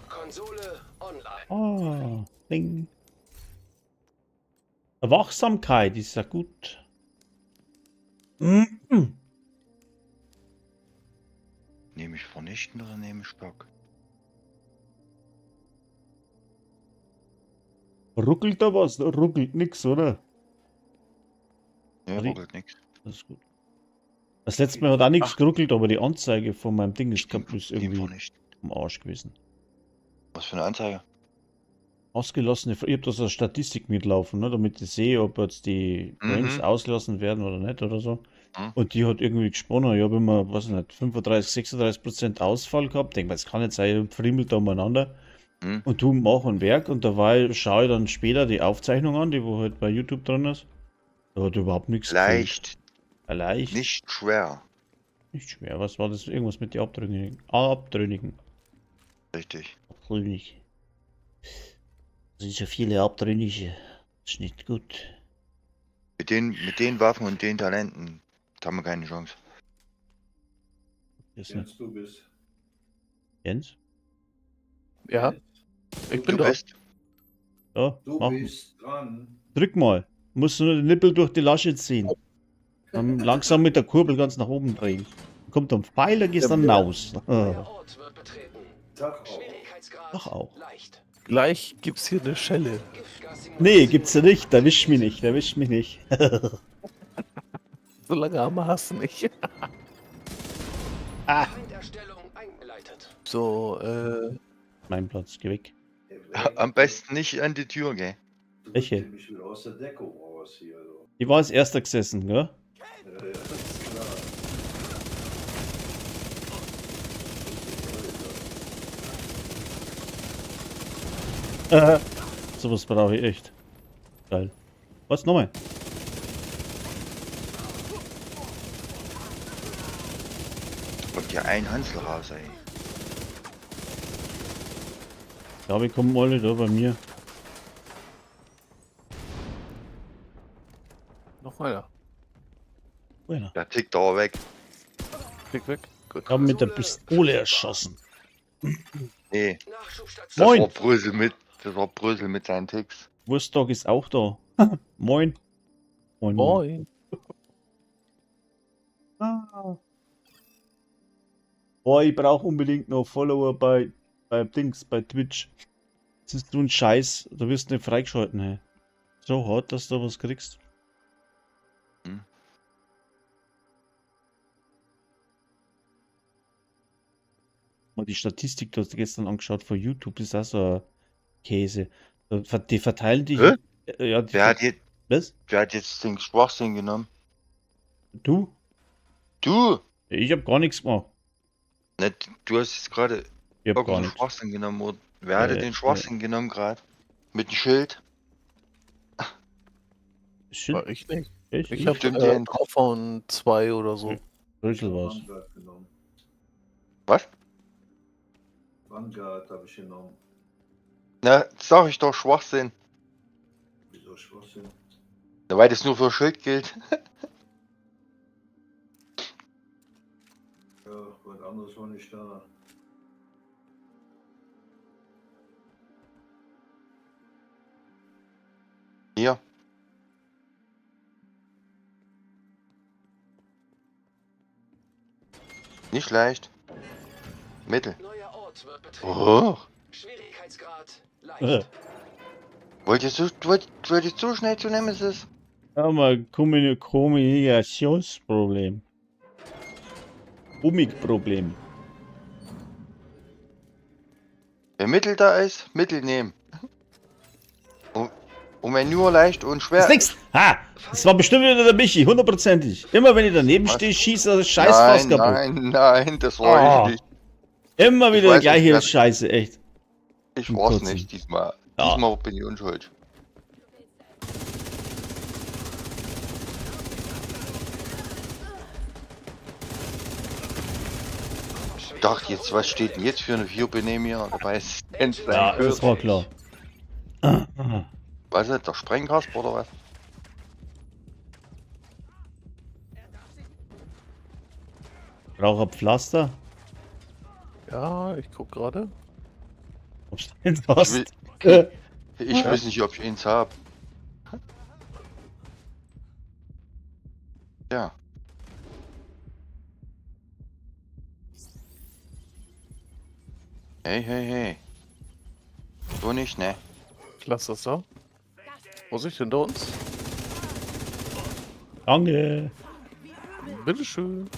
Konsole online. Ah, Ding. Wachsamkeit ist ja gut. Mhm. Nehme ich vernichten oder nehme ich Stock? Ruckelt da was? Ruckelt nix, oder? Ne, Ri- ruckelt nix. Das ist gut. Das letzte Mal hat auch nichts geruckelt, aber die Anzeige von meinem Ding ist kaputt, ist Nehm irgendwie vernichten. am Arsch gewesen. Was für eine Anzeige? Ausgelassene, ich hab da so eine Statistik mitlaufen, ne, damit ich sehe, ob jetzt die Frames Mhm. ausgelassen werden oder nicht oder so. Mhm. Und die hat irgendwie gesponnen. Ich habe immer, weiß ich nicht, 35, 36% Ausfall gehabt. Denk mal, das kann nicht sein, friemelt da umeinander. Mhm. Und du mach ein Werk und dabei schaue ich dann später die Aufzeichnung an, die wo halt bei YouTube drin ist. Da hat überhaupt nichts gefehlt. Leicht, Leicht. nicht schwer. Nicht schwer. Was war das? Irgendwas mit den Abtrünnigen. Abtrünnigen. Richtig. Abtrünnig. Das sind so viele Abtrünnige. Das ist nicht gut. Mit den Waffen und den Talenten da haben wir keine Chance. Das ist nicht. Jens, du bist. Jens? Ja, ich bin Du da. bist. Ja, Du mach. bist dran. Drück mal. Musst du nur den Nippel durch die Lasche ziehen. Dann langsam mit der Kurbel ganz nach oben drehen. Kommt am Pfeil, da gehst dann raus. Neuer Ort wird betreten. Tag auch. Schwierigkeitsgrad Ach auch. leicht. Gleich gibt's hier eine Schelle. Giftgassimulation. Nee, gibt's ja nicht. Erwisch mich nicht. Erwisch mich nicht. So lange Arme hast du nicht. Feinderstellung eingeleitet. So, Mein Platz, geh weg. Am besten nicht an die Tür, gell? Drückt Welche? ihr mich wieder aus der Deckung raus hier. Du. Die war als erster gesessen, gell? Ja, ja, ist klar. Sowas brauche ich echt. Geil. Was nochmal? Kommt hier ein Hansel raus, ey. Ich glaube, ich kommen alle da bei mir. noch einer. Einer. Der tickt aber weg. Klick weg. Gut. Ich habe mit der Pistole erschossen. Nee, Nachschubstation. das Moin. war Brüssel mit Das war Brösel mit seinen Ticks. Wurstdog ist auch da. Moin. Moin. Moin. Ah. Boah, ich brauche unbedingt noch Follower bei Dings, bei Twitch. Das ist so ein Scheiß, da wirst du nicht freigeschalten, hey. So hart, dass du da was kriegst. Hm. Mal die Statistik, du hast gestern angeschaut von YouTube, das ist auch so ein Käse. Die verteilen dich. Hä? Ja, die Wer hat jetzt, was? wer hat jetzt den Schwachsinn genommen? Du? Du! Ich hab gar nichts gemacht. Ne, du hast jetzt gerade Ich hab gar irgendeinen nichts. Schwachsinn genommen. Oder? Wer hatte den Schwachsinn genommen gerade? Mit dem Schild? Schild? War ich nicht. Ich, Ich habe Stimmt, den- draufhauen 2 oder so. Brösel war's. Vanguard genommen. Was? Vanguard habe ich genommen. Na, sag ich doch Schwachsinn. Wieso Schwachsinn? Na, weil das nur für Schild gilt. Ja, was anderes war nicht da. Hier. Nicht leicht. Mittel. Neuer Ort wird betreten. Oh. Schwierigkeitsgrad leicht. Wolltest du, wolltest du schnell zu Nemesis? Aber Kommunikationsproblem. Umig-Problem. Wenn Mittel da ist, Mittel nehmen. Und wenn nur leicht und schwer. Das ist nix. Ha! Das war bestimmt wieder der Michi, hundertprozentig. Immer wenn ich daneben stehe, schießt er das Scheißfass Nein, kaputt. nein, nein, das war Oh. ich nicht. Immer Ich wieder die weiß gleiche nicht, wer- Scheiße, echt. Ich Zum war's Kotzen. nicht diesmal. Ja. Diesmal bin ich unschuld. Ich dachte jetzt, was steht denn jetzt für eine Vier mir? Dabei ist es Ja, das war klar. Was ist der Sprengkasper oder was? Brauch ein Pflaster? Ja, ich guck gerade. Ob's eins Ich, hast? will, ich weiß nicht, ob ich eins hab. Ja. Hey, hey, hey. So nicht, ne? Lass das da. Wo ist denn da uns? Danke. Bitteschön.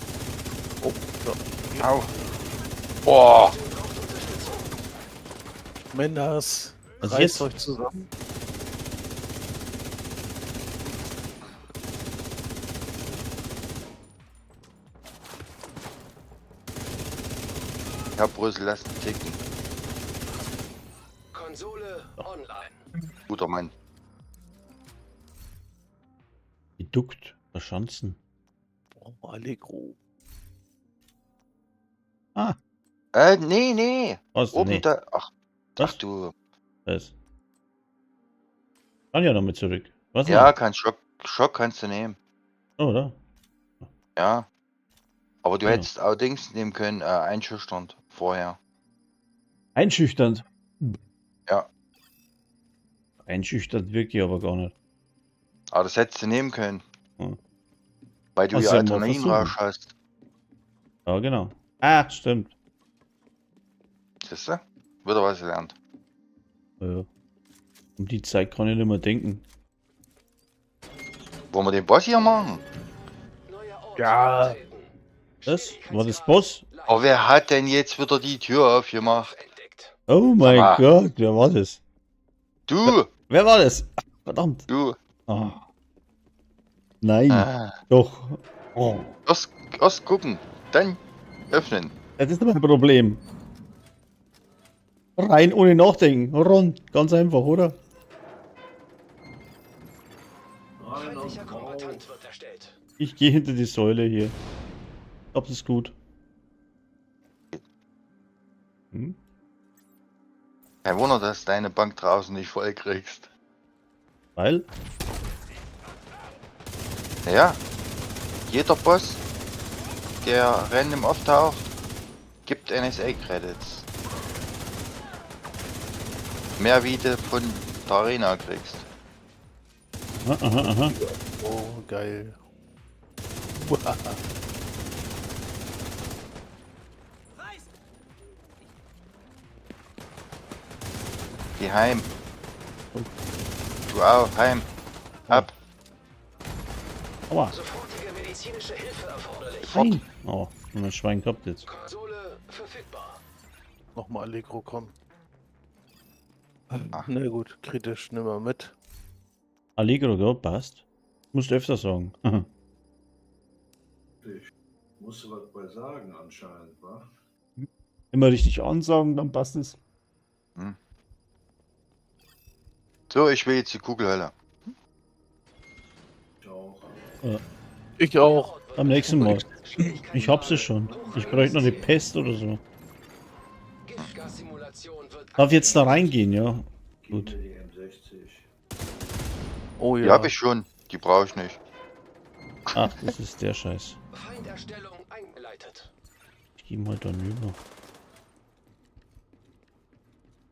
Oh, da. Au. Boah. Männers, Was reißt jetzt? euch zusammen. Ich hab Brüssel lassen ticken. Konsole online. Guter Mann. Geduckt. Verschanzen. Oh, Allegro. Ah, Nee, nee. was? Oben Nee. da. Ach, Was? ach du. Was? Kann ja noch mit zurück. Was Ja, noch? kannst Schock, Schock kannst du nehmen. Oh, oder? Ja. Aber du Ja. hättest auch Dings nehmen können, einschüchternd vorher. Einschüchternd. Ja. Einschüchternd wirkt ich aber gar nicht. Aber das hättest du nehmen können. Hm. Weil du Kannst ja ja mal Adrenalinrausch hast. Ja, genau. Ah, stimmt. Siehst du? Wieder was gelernt. Ja. Um die Zeit kann ich nicht mehr denken. Wollen wir den Boss hier machen? Neuer Ort Ja. betreten. Was? War das Boss? Aber wer hat denn jetzt wieder die Tür aufgemacht? Entdeckt. Oh mein Ah. Gott, wer war das? Du! Wer war das? Verdammt. Du! Ah. Nein, Ah. doch. Oh. Erst gucken, dann öffnen. Das ist mein Problem. Rein ohne nachdenken. Rund. Ganz einfach, oder? Rein Feindlicher und Kombatant raus. wird erstellt. Ich gehe hinter die Säule hier. Ich glaube, das ist gut. Hm? Kein Wunder, dass deine Bank draußen nicht voll kriegst. Weil? Naja, jeder Boss, der random auftaucht, gibt NSA-Credits. Mehr wie du von der Arena kriegst. Aha, aha, aha. Oh, geil. Geh heim. Du auch, heim. Ab. Aua. Sofortige medizinische Hilfe erforderlich. Nein. Oh, mein Schwein gehabt jetzt. Konsole verfügbar. Nochmal Allegro kommen. Ah. Na gut, kritisch, nimm mal mit. Allegro, gell, passt. Musst öfter sagen. Ich musste was bei sagen anscheinend, wa? Immer richtig ansagen, dann passt es. So, ich will jetzt die Kugelhölle. Ich auch. Ich auch. Am nächsten Mal. Ich hab sie schon. Ich bräuchte noch die Pest oder so. Giftgassimulation wird Darf ich jetzt da reingehen, ja? Gib Gut. mir die M60. Oh ja. Die habe ich schon. Die brauche ich nicht. Ach, das ist der Scheiß. Feinderstellung eingeleitet. Ich geh mal da rüber.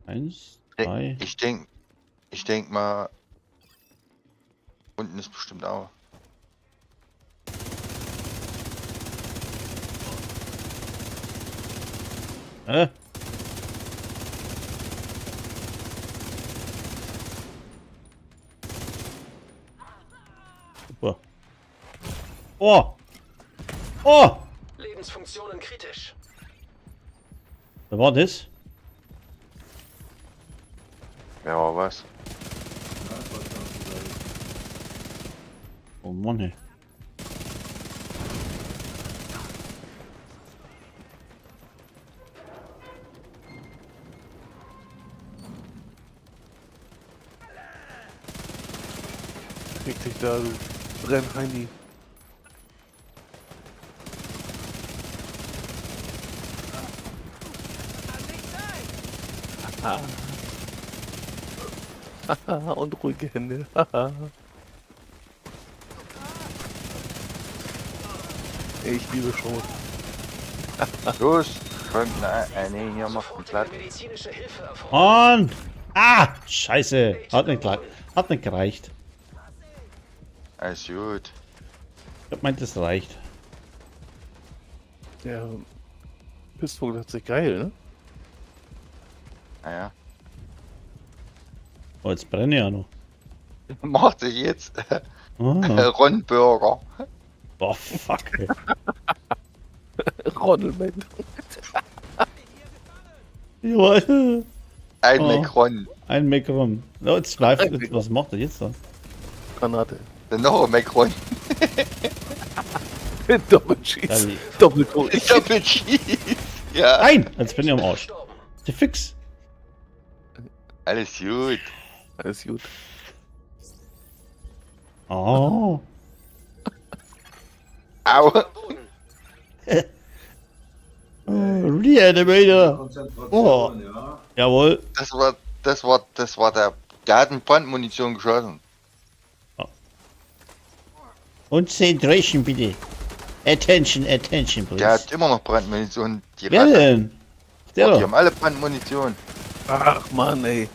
Eins, drei. Ich denk mal, unten ist bestimmt auch. Äh? Super. Oh! Oh! Lebensfunktionen kritisch. Wer war das? Wer war was? Nein, verstanden. Oh Mann, ey. Fick dich da, du Brennheini. Haha, und ruhige Hände. Haha. Ich liebe schon. Los, kommt, nein, nee, hier macht einen Sofortige Platt. medizinische Hilfe erforderlich. Mann! Ah! Scheiße! Hat nicht gereicht. Alles gut. Ich hab meint, das reicht. Der Pistvogel hat sich geil, ne? Naja. Oh, jetzt brenne ich ja noch. Macht sich jetzt Ah. Ron Burger. Boah, fuck. Ey. Ronald. Jawohl. Ein Oh. Macron. Ein Macron. Oh, jetzt läuft, was macht er jetzt da? Granate. Dann noch ein Macron. Doppelschieß. Geil. Doppeltot. Doppelschieß. Ja. Nein! Jetzt bin ich am Arsch. Gestorben. Der Fix. Alles gut. Alles gut. Oh. Au. Am Boden. Oh, Reanimator. Konzentration, Oh. ja. Jawohl. Das war der. Der hat in Brandmunition geschossen. Concentration bitte. Attention, attention, please. Der hat immer noch Brandmunition. Die Wer Ratte. denn? Der Oh, die da. haben alle Brandmunition. Ach Mann, ey.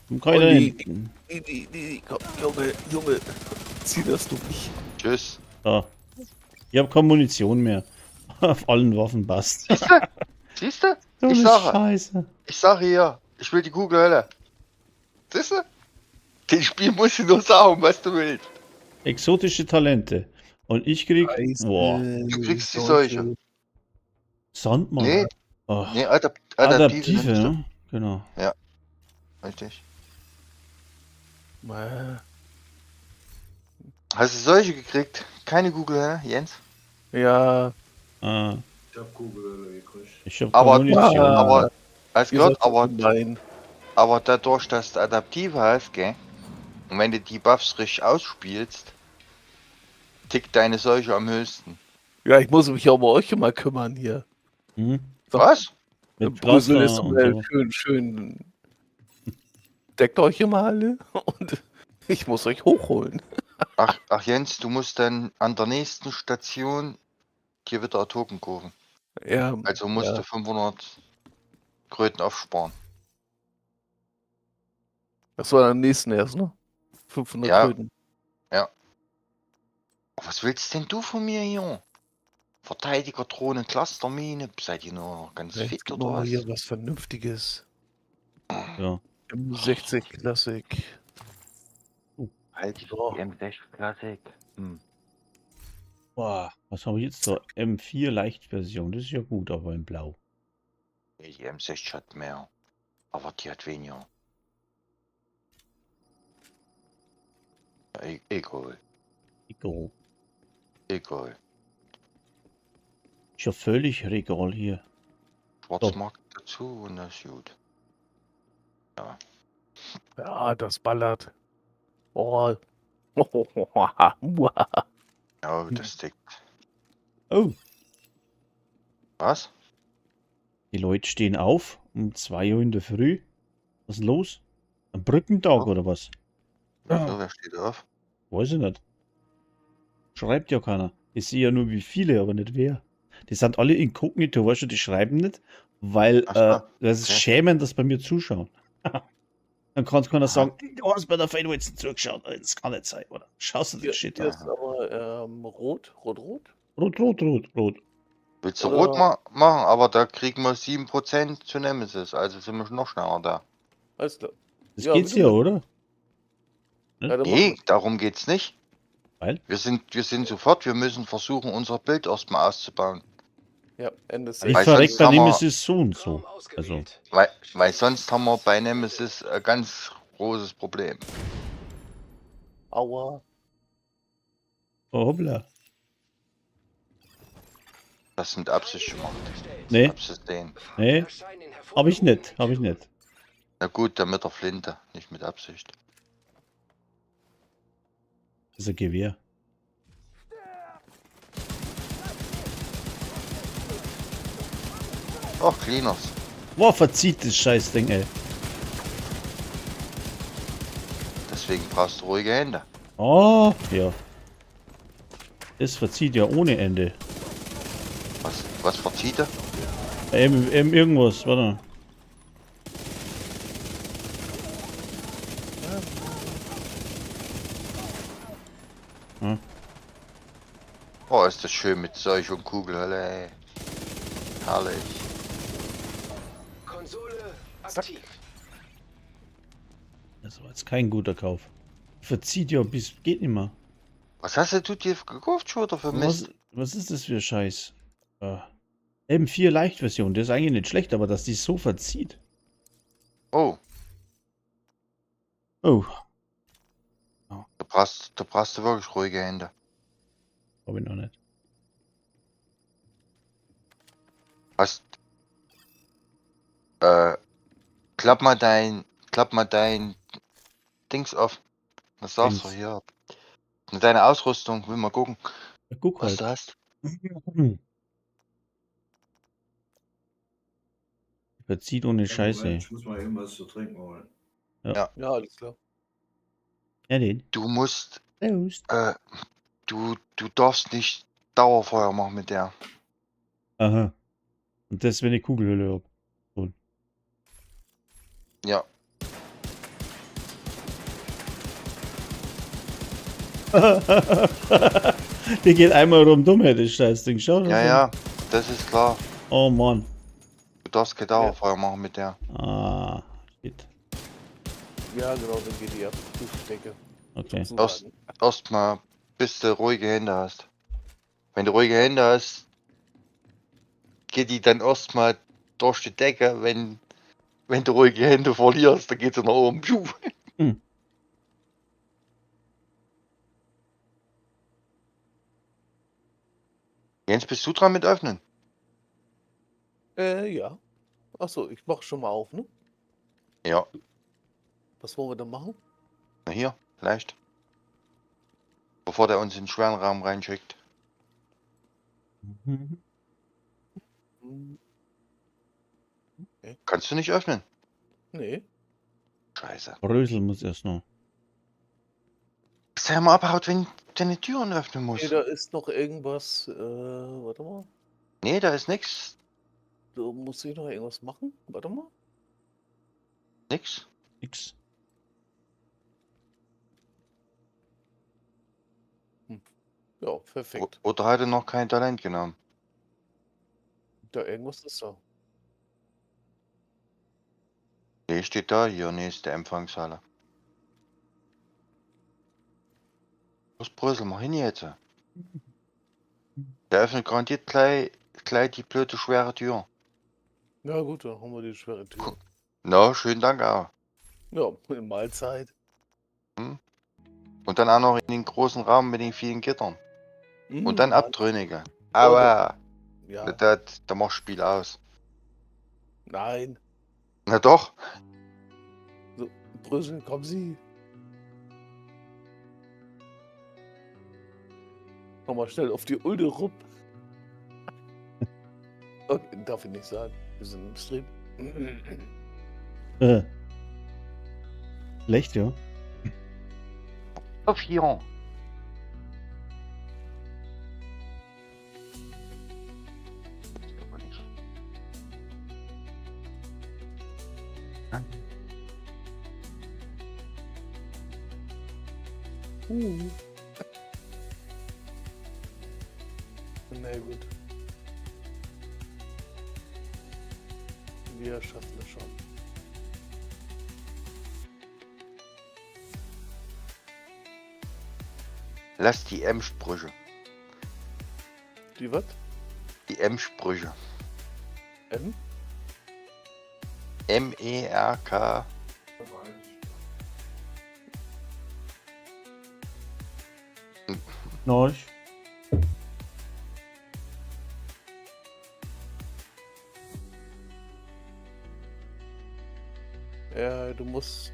Wo kann ich Und denn die- hin? Die, komm, Junge, Junge. Zieh das du nicht. Tschüss. Da. Ich hab keine Munition mehr. Auf allen Waffen passt. Siehst du? Siehst du? Dumme Ich sage, Scheiße. ich sage hier, ich will die Kugelhölle. Siehst du? Den Spiel musst du nur sagen, was du willst. Exotische Talente. Und ich krieg. Boah. Du kriegst die Seuche. Sandmann. Nee, Oh, nee, adaptive. Adaptive, nimmst du. ne? Genau. Richtig. Äh, Hast du solche gekriegt? Keine Kugelhölle, Jens? Ja, Ah, Ich hab Kugelhölle gekriegt. ich hab Aber, keine Munition. aber, alles ihr gehört, seid so aber, gemein. aber dadurch, dass du Adaptive hast, gell? Und wenn du die Buffs richtig ausspielst, tickt deine Seuche am höchsten. Ja, ich muss mich auch um euch immer kümmern hier. Hm? So. Was? Mit Brüssel Pflaster ist und immer so. schön, schön. Deckt euch immer alle und ich muss euch hochholen. Ach, ach Jens, du musst dann an der nächsten Station dir wieder ein Token kaufen. Ja, Also musst ja. du 500 Kröten aufsparen. Das war am nächsten erst, ne? 500 Ja. Kröten. Was willst denn du von mir hier? Verteidiger, Drohne, Clustermine. Seid ihr nur noch ganz Jetzt fit gib oder mal was? hier was Vernünftiges. Ja. M60 Classic. Halt die So. M6 Classic. Hm. Boah, was haben wir jetzt da? M4 Leichtversion, das ist ja gut, aber in Blau. Nee, die M6 hat mehr. Aber die hat weniger. Ja, egal. Egal. Egal. Ist ja völlig regal hier. Schwarzmarkt dazu und das ist gut. Ja, das ballert. Oh. Ja, das tickt. Oh, Was? die Leute stehen auf um 2 Uhr in der Früh. Was ist denn los? Ein Brückentag Ja. oder was? So, wer steht auf? Weiß ich nicht. Schreibt ja keiner. Ich sehe ja nur wie viele, aber nicht wer. Die sind alle inkognito, weißt du, die schreiben nicht, weil Ach so, das ist okay. schämen, dass bei mir zuschauen. Dann kann keiner Aha. sagen, du hast bei der Fade jetzt zugeschaut. Das kann nicht sein, oder? Schaust du Hier, den Shit hier an. ist aber rot, rot, rot. Rot, rot, rot, rot. Willst du Oder- rot ma machen? Aber da kriegen wir 7% zu Nemesis. Also sind wir noch schneller da. Alles klar. Das Ja, geht's wie ja, du oder? Ja, dann Nee, machen wir. darum geht's nicht. Weil? Wir sind sofort, wir müssen versuchen, unser Bild erstmal auszubauen. Ja, Ende Ich safe. Weil verreck sonst bei haben wir- Nemesis so und so. Raum ausgewählt. Weil sonst haben wir bei Nemesis ein ganz großes Problem. Aua. Oh, hoppla. Das mit Absicht gemacht. Erstellt. Nee, Absicht den. Feinde Nee. erscheinen in hab ich nicht, hervorgehobenen hab ich nicht. Na gut, dann mit der Flinte, nicht mit Absicht. Das ist ein Gewehr. Ach, Cleaners. Boah, verzieht das Scheißding, ey. Deswegen brauchst du ruhige Hände. Oh, ja. Das verzieht ja ohne Ende. Was verzieht er? M irgendwas, warte. Oh, ist das schön mit Seuch und Kugelhölle, ey. Herrlich. Konsole aktiv. Das war jetzt kein guter Kauf. Verzieht ja bis geht nicht mehr. Was hast du dir gekauft, schon oder für Mist? Was ist das für Scheiß? M4 Leichtversion, das ist eigentlich nicht schlecht, aber dass die so verzieht. Oh, Oh, da brauchst du wirklich ruhige Hände. hab ich noch nicht. Hast. Klapp mal dein Dings auf. Was sagst du Dings. hier? Deine Ausrüstung, will mal gucken, Ja, guck was halt. du hast. Verzieht ohne Ja, Scheiße. Moment, ich muss mal eben was zu trinken holen. Ja, alles klar. Ja, den. Du musst, Servus. du darfst nicht Dauerfeuer machen mit der. Aha. Und das, wenn ich Kugelhülle hab. Ja. Die geht einmal rundum, ey, das Scheißding. Schau das Ja, an. ja, das ist klar. Oh Mann. Du darfst kein Dauerfeuer machen mit der. Ah, shit. Ja, genau, dann geht die ab. Durch die Decke. Okay. sozusagen. Erstmal, bis du ruhige Hände hast. Wenn du ruhige Hände hast, geht die dann erstmal durch die Decke. Wenn du ruhige Hände verlierst, dann geht sie nach oben. Piu. Hm. Jens, bist du dran mit öffnen? Ja. Achso, ich mach schon mal auf, ne? Ja. Was wollen wir denn machen? Na hier, vielleicht. Bevor der uns in den schweren Raum reinschickt. Mhm. Hm, Kannst du nicht öffnen? Nee. Scheiße. Brösel muss erst noch. Dass der immer abhaut, wenn deine Türen öffnen muss. Nee, da ist noch irgendwas. Warte mal. Nee, da ist nix. Da muss ich noch irgendwas machen? Warte mal. Nix. Nix. Ja, perfekt. Oder hat er noch kein Talent genommen? Da irgendwas ist da. Nee, steht da hier, nächste Empfangshalle. Was Brüssel, mal hin jetzt. Der öffnet garantiert gleich die blöde schwere Tür. Na gut, dann haben wir die schwere Tür. Na, schönen Dank auch. Ja, Mahlzeit. Und dann auch noch in den großen Raum mit den vielen Gittern. Mhm, Und dann Abtrünnige. Aber Ja, das, da machst du Spiel aus. nein. Na doch. Brüssel, kommen Sie. Nochmal schnell auf die Ulde rupp. Okay, darf ich nicht sagen. Wir sind im Stream. Schlecht, ja. Auf hier. Aber nicht. Na gut. Wir schaffen das schon. Lass die M-Sprüche. Die was? Die M-Sprüche. M? M-E-R-K. Nice. Ja, du musst.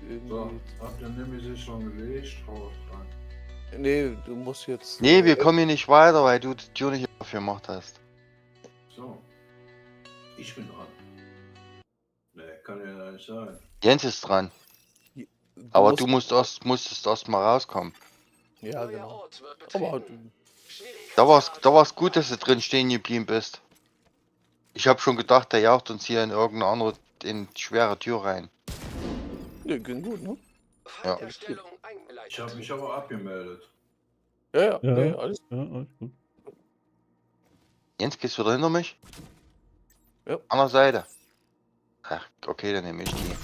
So, Irgendwie. habt ihr Nemesis schon gelegt? Haut rein. Nee, du musst jetzt. Nee, wir kommen hier nicht weiter, weil du die Tür nicht aufgemacht hast. So. Ich bin dran. Nee, kann ja nicht sein. Jens ist dran. Du Aber musst, du musstest erst mal rauskommen. Ja, Neuer genau. Ort wird Aber betreten. Da war's gut, dass du drin stehen geblieben bist. Ich habe schon gedacht, der jagt uns hier in irgendeine andere, in schwere Tür rein. nee, ging gut, ne? Ja. Feinderstellung Ich eingeleitet. habe mich aber abgemeldet. Ja, ja, Ja. Nee, alles. Ja, alles gut. Jens, gehst du wieder hinter mich? Ja. Andere Seite. Ach, okay, dann nehme ich die.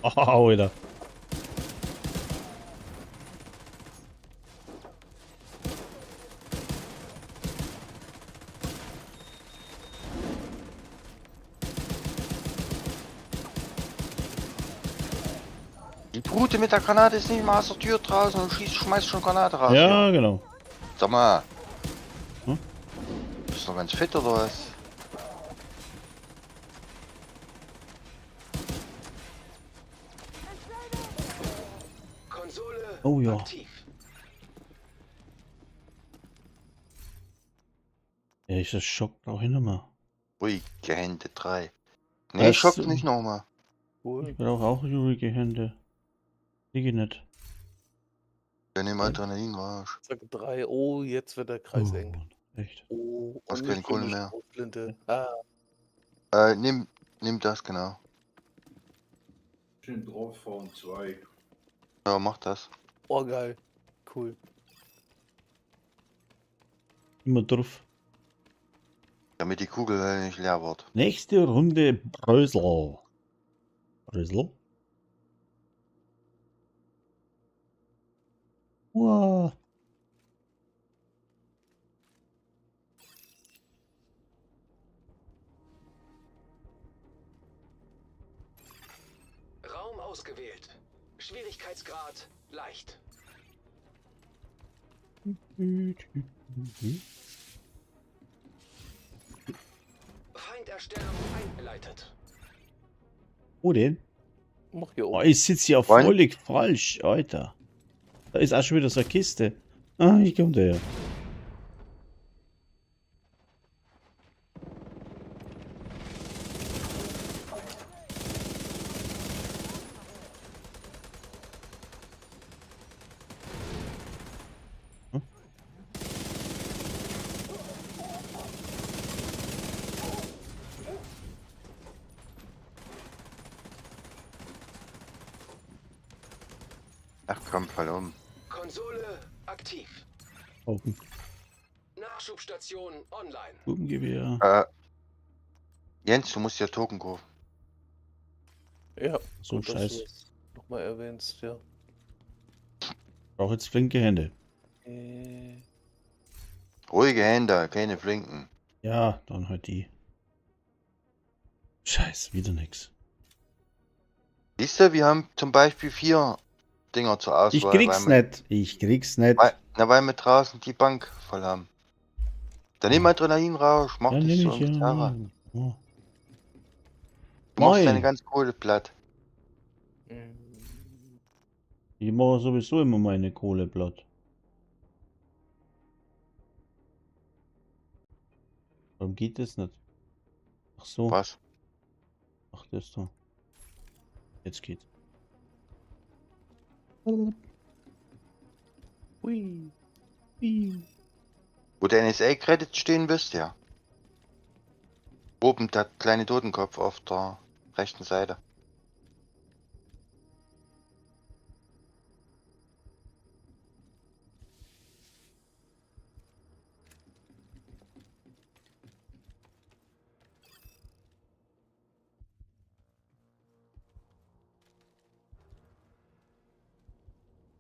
Oh, Alter. Die Brute mit der Granate ist nicht mal aus der Tür draußen und schießt, schmeißt schon Granate raus. Ja, genau. hier. Sag mal. Hm? Bist du noch ganz fit oder was? Konsole Oh ja. aktiv. Ja, ich das Schock brauche ich nicht mehr. Ruhige Hände 3. Nee, Das- schock nicht nochmal. Cool. Ich brauche auch ruhige Hände. Liege nicht. Dann nimm Adrenalin raus. Zack, 3. Oh, jetzt wird der Kreis Oh, eng. Mann, echt. Oh, Hast keine Kohle mehr. Schrotflinte. Ah, Nimm das, genau. Ich bin drauf von 2. Ja, mach das. oh, geil. Cool. Immer drauf. Damit die Kugel halt nicht leer wird. Nächste Runde Brösel. Brösel? Wow. Raum ausgewählt. Schwierigkeitsgrad leicht. Feinderstellung eingeleitet. Wo denn? Mach hier Oh, oben. ich sitze ja Freund? völlig falsch, Alter. Da ist auch schon wieder so eine Kiste. Ah, ich komme daher. Ach komm, fall um. Konsole aktiv. Open. Nachschubstation online. Sturmgewehr. Jens, du musst ja Token kaufen. Ja, So gut, dass scheiß. du das nochmal erwähnst, ja. Brauche jetzt flinke Hände. Ruhige Hände, keine flinken. Ja, dann halt die. Scheiß, wieder nix. Siehst du, wir haben zum Beispiel 4 Dinger zur Auswahl. Ich krieg's weil wir, nicht. Ich krieg's nicht. Weil, na, weil wir draußen die Bank voll haben. Dann nimm Adrenalinrausch, mach Ja, dich nehm so ich, ein ja. Gitarre. Oh. Du machst Moin. deine ganze Kohle platt. Ich mache sowieso immer meine Kohle platt. Warum geht das nicht? Ach so. Was? Ach, das da. Jetzt geht's. Hui. Wo der NSA-Credits stehen wirst, ja. Oben der kleine Totenkopf auf der rechten Seite.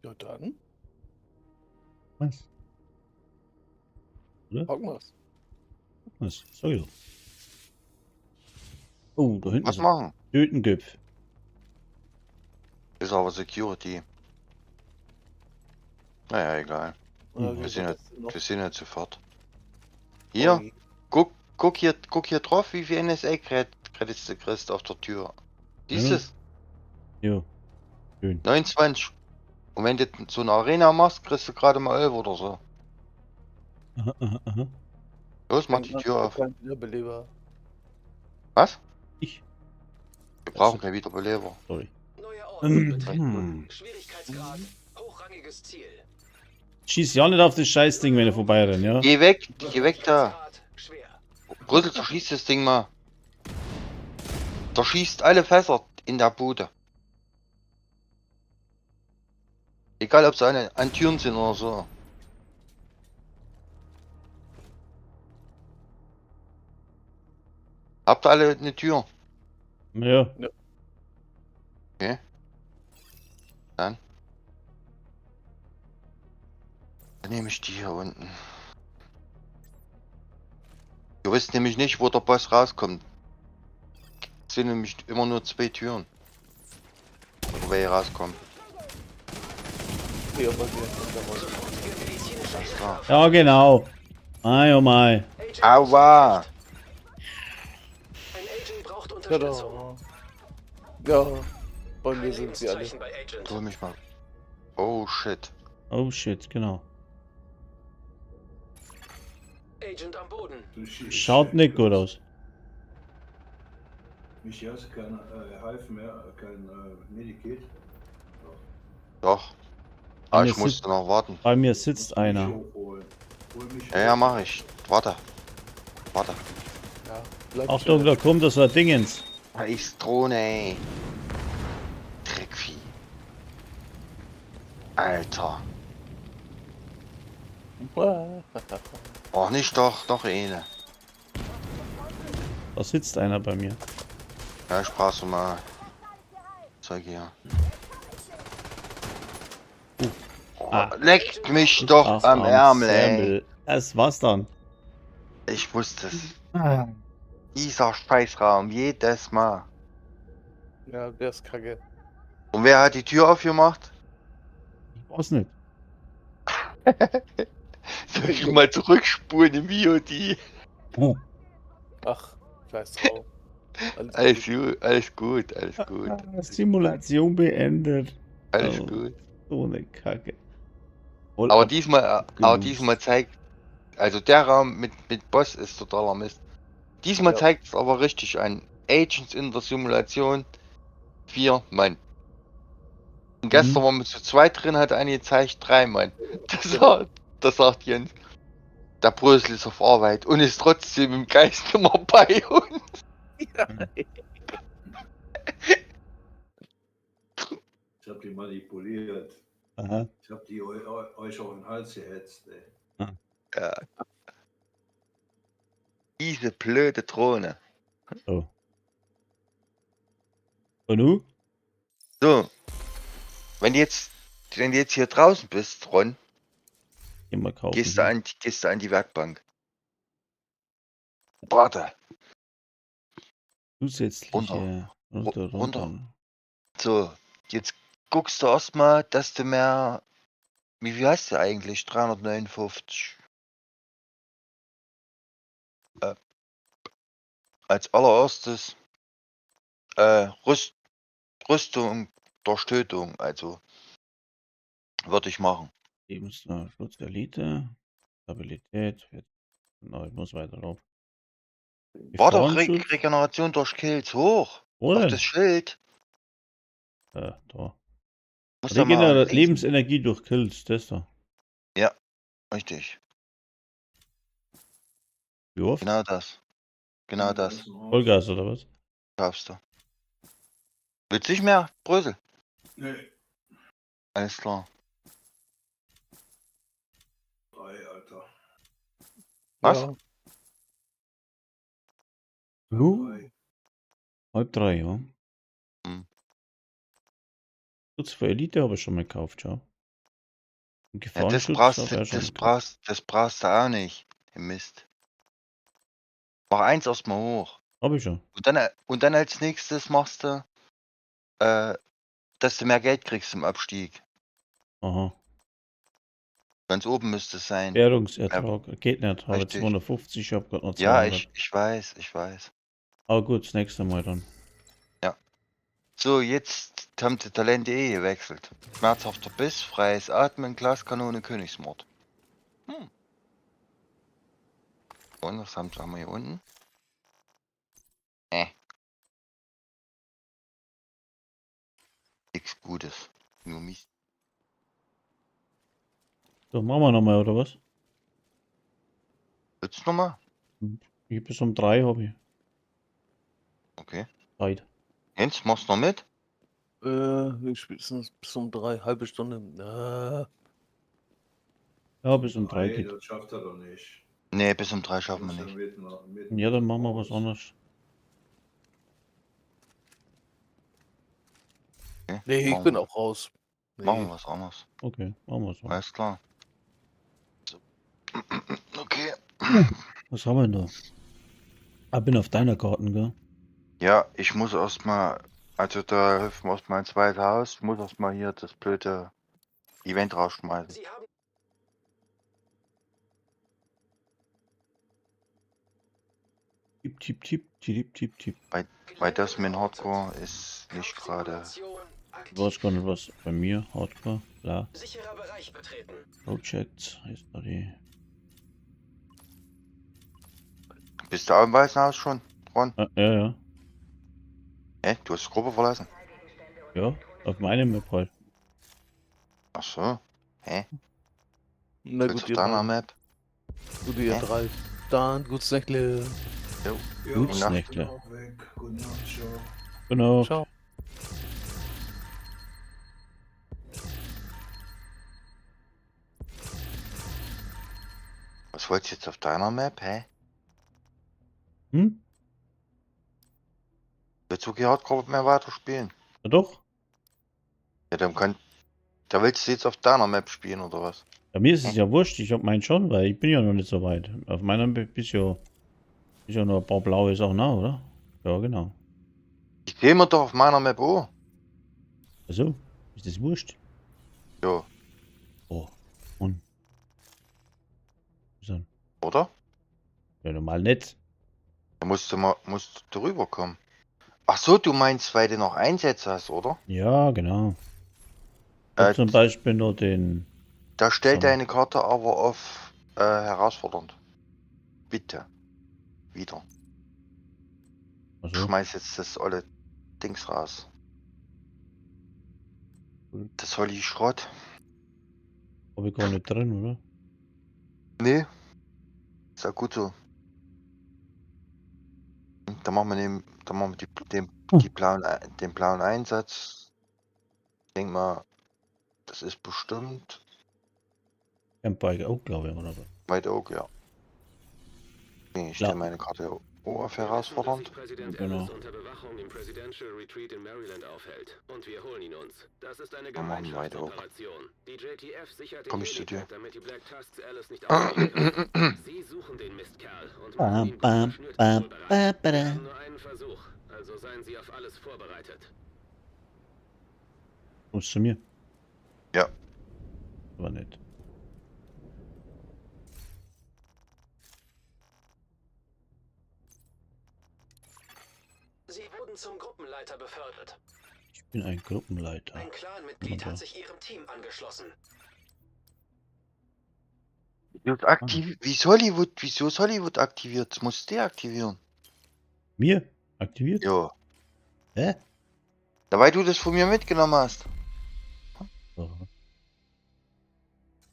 Ja, dann. Was? Packen wir's. Was? Sag ich doch. Oh, da hinten Was ist ein machen? Tötengöpf. Ist aber Security. Naja, egal. Wie Wir sind wird ja, das denn noch? wir sind ja zu fort. Hier, guck hier drauf, wie viel NSA-Credits du kriegst auf der Tür. Siehst Ja. du es? Ja. Schön. 29. Und wenn du so eine Arena machst, kriegst du gerade mal 11 oder so. Aha, aha, aha. Los, mach die Tür auf. Kein Wiederbeleber. Was? Ich. Wir brauchen keinen Wiederbeleber. Sorry. Neuer Ort betreten. Schwierigkeitsgrad hochrangiges Ziel. Schieß ja nicht auf das Scheißding, wenn ich vorbeirenne, ja? Geh weg da. Schwierigkeitsgrad schwer. Brüssel, zerschießt das Ding mal. Zerschießt alle Fässer in der Bude. Egal, ob sie an Türen sind oder so. Habt ihr alle eine Tür? Ja. Okay. Dann. Dann nehme ich die hier unten. Du weißt nämlich nicht, wo der Boss rauskommt. Es sind nämlich immer nur 2 Türen. Wo wir hier rauskommen. Ja, aber wir haben da mal. Sofortige medizinische Alles Hilfe. klar. Ja, genau. Ei, oh mei. Agent Aua! Ein Agent braucht Unterstützung. Tada. Ja, bei mir Kein sind sie alle. Lebenszeichen bei Agent. Hol mich mal. Oh shit. Oh shit, genau. Agent am Boden. Du schießt- Schaut nicht gut aus. Michi, hast du kein Hive mehr, kein Medikit? Doch. Bei Ah, mir ich musste noch warten. Bei mir sitzt Musst du mich einer. hochholen. Hol mich Ja, ja, hoch. mach ich. Warte. Warte. Ja, bleib Achtung, schön. da kommt das so ein Dingens. Da ist Drohne, ey. Dreckvieh. Alter. Oh, nicht doch, noch eine. Da sitzt einer bei mir. Ja, ich brauch so mal Zeug hier. Oh, Ah. leckt mich doch Ach, am Ärmel, ey. Ärmel. Das war's dann. Ich wusste es. Dieser Scheißraum, jedes Mal. Ja, der ist kacke. Und wer hat die Tür aufgemacht? Ich weiß nicht. Soll ich mal zurückspulen im VOD? Oh. Ach, scheiß drauf. Alles Alles gut. gut, alles gut, alles gut, Ah, Simulation beendet. alles Oh. gut. So eine Kacke. Voll Aber diesmal, aber abgenutzt. diesmal zeigt, also der Raum mit Boss ist totaler Mist. Diesmal Ja. zeigt es aber richtig an. Agents in der Simulation, 4 Mann. Und gestern waren wir zu zweit drin, hat eine gezeigt, 3 Mann. Das sagt Jens. Der Brösel ist auf Arbeit und ist trotzdem im Geist immer bei uns. Ich hab die manipuliert. Aha. Ich hab die euch auf den Hals gehetzt, ey. Ja. Diese blöde Drohne. So. Und du? So. Wenn du jetzt hier draußen bist, Ron, Geh mal kaufen. gehst du an die Werkbank. Warte. Zusätzliche. Runter. Runter, Runter. runter. So, jetzt guckst du erstmal, dass du mehr. Wie viel hast du eigentlich? 359. Als allererstes Rüstung durch Tötung, also würde ich machen. Lebensnah, Schutz Elite, Stabilität. Genau, ich muss weiter drauf. War doch Re Gefahrenschutz? Regeneration durch Kills hoch. Wo Auf denn? das Schild. Da. Muss da mal links- Lebensenergie durch Kills, das da. Ja, richtig. Wie oft? Genau das. Genau das. Vollgas oder was? Darfst du. Willst du nicht mehr, Brösel? Nee. Alles klar. 3, Alter. Was? Ja. Uh. 2:30, ja. Hm. Schutz vor Elite habe ich schon mal gekauft, schau. Und Ja, das Gefahrenschutz brauchst habe du, ich auch schon das gekauft. brauchst, das brauchst du auch nicht. Im Mist. Mach eins erstmal hoch. Hab ich schon. Und dann als nächstes machst du, dass du mehr Geld kriegst im Abstieg. Aha. Ganz oben müsste es sein. Währungsertrag, Gegnerertrag, Richtig. 250, ich hab grad noch Ja, 200. ich weiß, ich weiß. Aber gut, das nächste Mal dann. Ja. So, jetzt haben die Talente eh gewechselt. Schmerzhafter Biss, freies Atmen, Glaskanone, Königsmord. Hm. Und was haben wir hier unten? Nichts Gutes. Nur Mist. So, machen wir nochmal, oder was? Willst du nochmal? Ich bis um 3 hab ich. Okay. Zeit. Jens, machst du noch mit? Spätestens bis um 3, halbe Stunde. Ja, bis um 3 Nein, geht. das schafft er doch nicht. Nee, bis um 3 schaffen wir Muss ja nicht. mitten Ja, dann machen wir was anderes. Okay. Nee, ich Machen bin wir. auch raus. Nee. Machen wir was anderes. Okay, machen wir so. Alles klar. So. Okay. Was haben wir denn da? Ah, bin auf deiner Karten, gell? Ja, ich muss erstmal, also da helfen wir erstmal ein zweites Haus, ich muss erstmal hier das blöde Event rausschmeißen. Sie haben Tipp, tipp, tipp, tipp, tipp, tipp. Weil das mit Hardcore ist nicht gerade. Ich weiß gar nicht, was bei mir Hardcore, klar. Sicherer Bereich betreten. Projects heißt da die. Bist du auch im Weißen Haus schon, Ron? Ah, ja, ja. Hä? Du hast die Gruppe verlassen? Ja, auf meinem Map halt. Ach so. Hä? Na Willst gut, du ihr auf deiner drei. Map? Gut, ihr Hä? drei. Dann, gutes Nächtle. Jo. Ja, Gutes Nacht. Nächtle. Auch weg. Gute Nacht, ciao. Genau. Ciao. Was wolltest du jetzt auf deiner Map, hä? Hm? Willst du kein Hardcore mehr weiterspielen? Ja, doch. Ja, dann kann. Da willst du jetzt auf deiner Map spielen, oder was? Bei mir ist es ja wurscht, ich hab meinen schon, weil ich bin ja noch nicht so weit. Auf meiner Map ist ja noch ein paar blaue Sachen nach, oder? Ja, genau. Ich sehe mir doch auf meiner Map auch. Also, ist das wurscht? Jo, Oh, und. So. oder? Ja, normal nicht. Da musst du mal, musst du rüberkommen. Ach so, du meinst, weil du noch Einsätze hast, oder? Ja, genau. Ich hab zum Beispiel nur den. Da stellt So. deine Karte aber auf herausfordernd. Bitte. Wieder. Also, Schmeiß jetzt das olle Dings raus. Cool. Das Holly Schrott. hab ich gar nicht drin, oder? Nee. Ist ja gut so. Da machen wir den, da machen wir die, den, Hm. die blauen, den blauen Einsatz. Ich denk mal, Das ist bestimmt Camp White Oak, glaube ich, oder was? White Oak, ja. Nee, ich Ja. stelle meine Karte auch auf herausfordernd. Dass sich Präsident Genau. Ellis unter Bewachung im Presidential Retreat in Maryland aufhält. Und wir holen ihn uns. Das ist eine Wir machen White Oak. Gemeinschaftsoperation. Die JTF sichert den Komm ich zu dir. Helipad, damit die Black Tusks Ellis nicht aufhalten können. Sie suchen den Mistkerl und machen Bam, ihn gut bam, geschnürt bam, bereit. ba, ba, Wir da. haben nur einen Versuch, also seien Sie auf alles vorbereitet. Kommst zu mir? Ja. Aber nicht. Sie wurden zum Gruppenleiter befördert. Ich bin ein Gruppenleiter. Ein Clanmitglied Wunderbar. hat sich Ihrem Team angeschlossen. Wieso Hollywood, wieso ist Hollywood aktiviert? Das musst du deaktivieren. Mir? Aktiviert? Jo. Hä? Da weil du das von mir mitgenommen hast. So.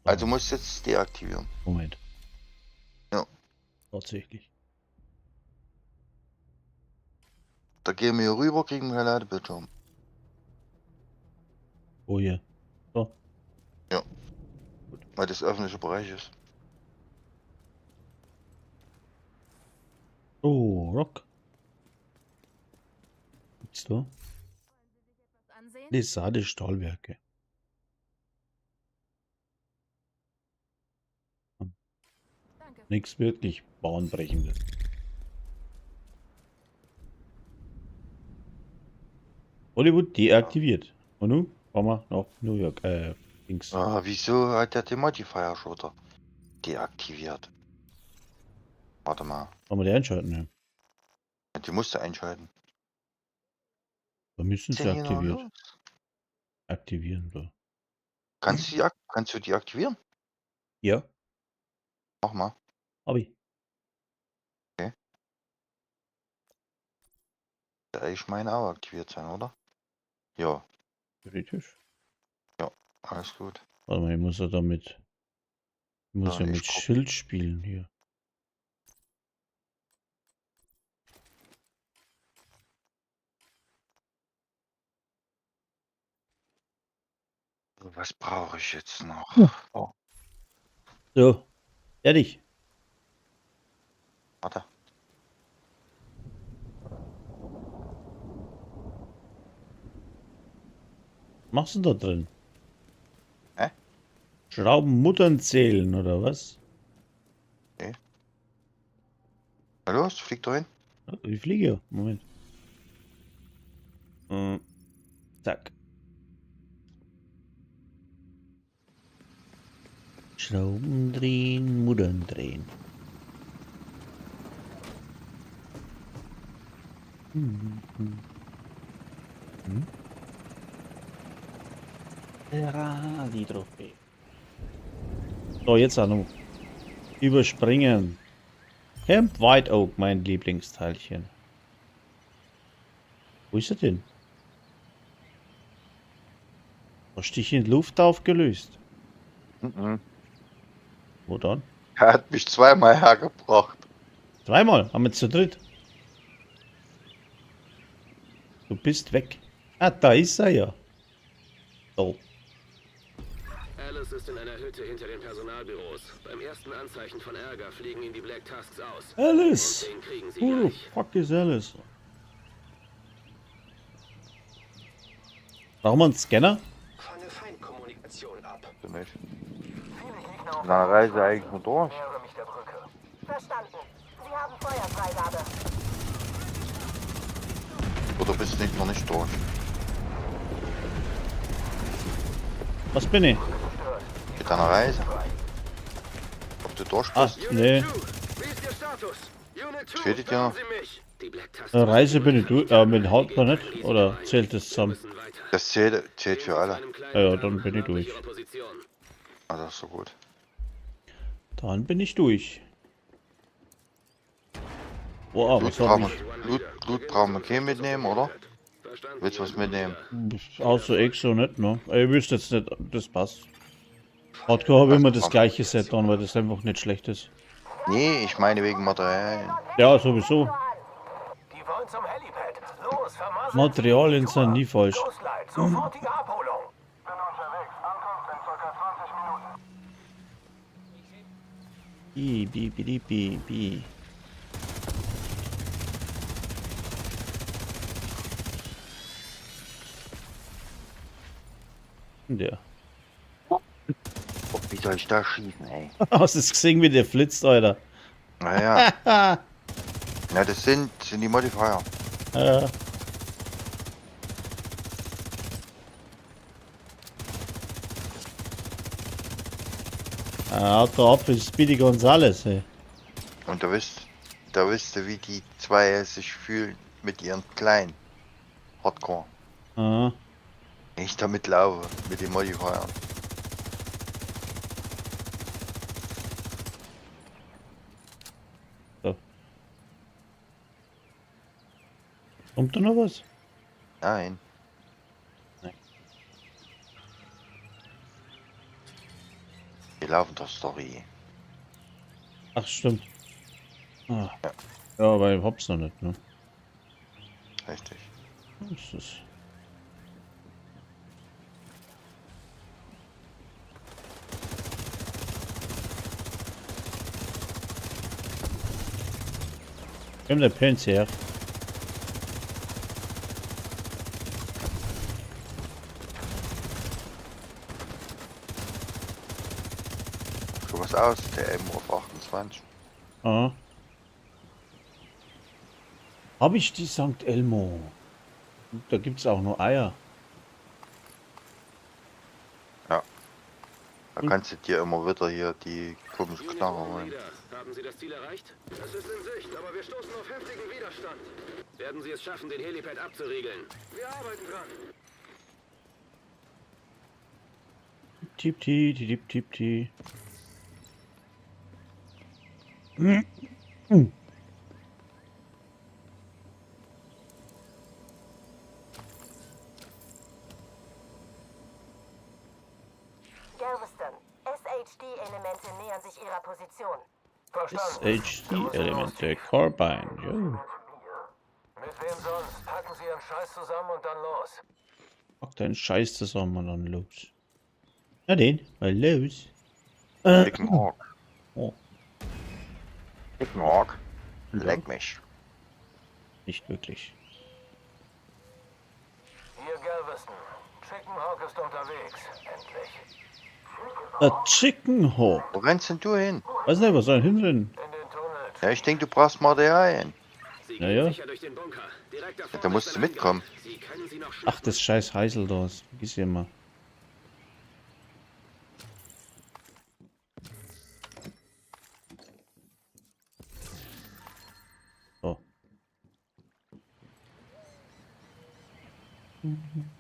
Also musst du jetzt deaktivieren. Moment. Ja. Tatsächlich. Da gehen wir hier rüber, kriegen wir einen Ladebildschirm. Oh hier. So. Ja. Weil das öffentlicher Bereich ist. Oh, Rock. Gibt's da? Ansehen? Lisade Stahlwerke. Danke. Nichts wirklich bahnbrechendes. Hollywood deaktiviert. Und nun fahren wir nach New York. Dings. Ah, wieso hat der den Modifier schon wieder deaktiviert? Warte mal. Kann man die einschalten? Ne? Die musst du einschalten. Da müssen Was ist sie denn hier noch aktiviert. los? Aktivieren. Da. Kannst du die, kannst du die aktivieren? Ja, Mach mal. hab ich. Ich meine auch aktiviert sein, oder? Ja, Theoretisch. alles gut. Warte mal, ich muss ja damit. Ich muss Ja, ja ich mit guck. Schild spielen hier. Was brauche ich jetzt noch? Ja. So, fertig. Warte. Was machst du denn da drin? Hä? Schrauben, Muttern zählen, oder was? Na los, flieg doch hin. Ich fliege ja. Moment. Zack. Schrauben drehen, Muttern drehen. Hm, hm. Hm? Die Trophäe. So, jetzt auch noch. Überspringen. Camp White Oak, mein Lieblingsteilchen. Wo ist er denn? Hast du dich in Luft aufgelöst? Mhm. Wo dann? Er hat mich zweimal hergebracht. Dreimal, haben wir zu dritt. Du bist weg. Ah, da ist er ja. So. Alice ist in einer Hütte hinter den Personalbüros. Beim ersten Anzeichen von Ärger fliegen ihn die Black Tusks aus. Alice! Und den kriegen sie Who the gleich. fuck is Alice? Brauchen wir einen Scanner? Fange Feindkommunikation ab. So nicht. Na, Reise eigentlich nur durch. Verstanden. Sie haben Feuerfreigabe. Oder bist du nicht noch nicht durch? Was bin ich? Mit deiner Reise. Ob du durch Ah, bist? nee. Unit 2, wie ist Ihr Status? Unit 2, Fehlt dir hören noch? Sie mich? Die Black Tusks Reise bin ich durch. Mit Haut noch Geht nicht? kein Risiko Oder ein. zählt das Wir zusammen? müssen weiter. Das zählt Gehen für Sie alle. zu einem kleinen Ja, ja, Damm dann bin ich nördlich durch. Ihrer Position. Ah, das ist so gut. Dann bin ich durch. Boah, Blut was hab brauchen ich? wir, Blut brauchen wir kein mitnehmen, oder? Verstanden, Willst du was mitnehmen? Außer Exo nicht, ne? Ich wüsste jetzt nicht, ob das passt. Hardcore habe ich immer das gleiche Set an, weil das einfach nicht schlecht ist. Nee, ich meine wegen Materialien. Ja, sowieso. Die wollen zum Helipad. Los, vermasseln Materialien sind nie falsch. Ghostlight, sofortige Abholung. Bin unterwegs. B, B, B, D, B, B. Der. Oh, wie soll ich da schießen, ey? Hast du es gesehen, wie der flitzt, Alter? Naja. Na, das sind die Modifier. Ja. Ah, haut da ab wie Speedy Gonzales, ey. Und da wisst ihr, wie die zwei sich fühlen mit ihren kleinen Hardcore. Ah. Wenn ich damit laufe, mit den Modifiern. So. Kommt da noch was? Nein. Nein. Wir laufen doch Story. Ach, stimmt. Ah. Ja. Ja, aber ich hab's noch nicht, ne? Richtig. Das ist. Komm, der Pins her. Schon was aus, der M auf 28. Ah. Hab ich die St. Elmo? Da gibt's auch noch Eier. Ja. Da kannst du dir immer wieder hier die komischen Unit Knarre One holen. Leader, haben Sie das Ziel erreicht? Es ist in Sicht, aber wir stoßen auf heftigen Widerstand. Werden Sie es schaffen, den Helipad abzuriegeln? Wir arbeiten dran. Tipp, tipp, tipp, tipp, tipp. Galveston, SHD-Elemente nähern sich ihrer Position. SHD-Elemente, Carbine, jo. Mit wem sonst? Packen Sie Ihren Scheiß zusammen und dann los. Pack deinen Scheiß zusammen und dann los. Na den, mal los. Dicken Hawk. Oh. Dicken Hawk. Ja. Leck mich. Nicht wirklich. Hier Galveston. Chicken Hawk ist unterwegs. Endlich. Der Chicken Hawk. Wo rennst denn du hin? Weiß nicht, was soll denn hinrennen? In den Tunnel. Ja, ich denke, du brauchst Materialien. Sie Ja, gehen ja. sicher durch den Bunker. Direkt davor Ja, da musst ist du ein mitkommen. Eingang. Sie können sie noch Ach, das scheiß Heisel da. Das vergiss ich immer. So.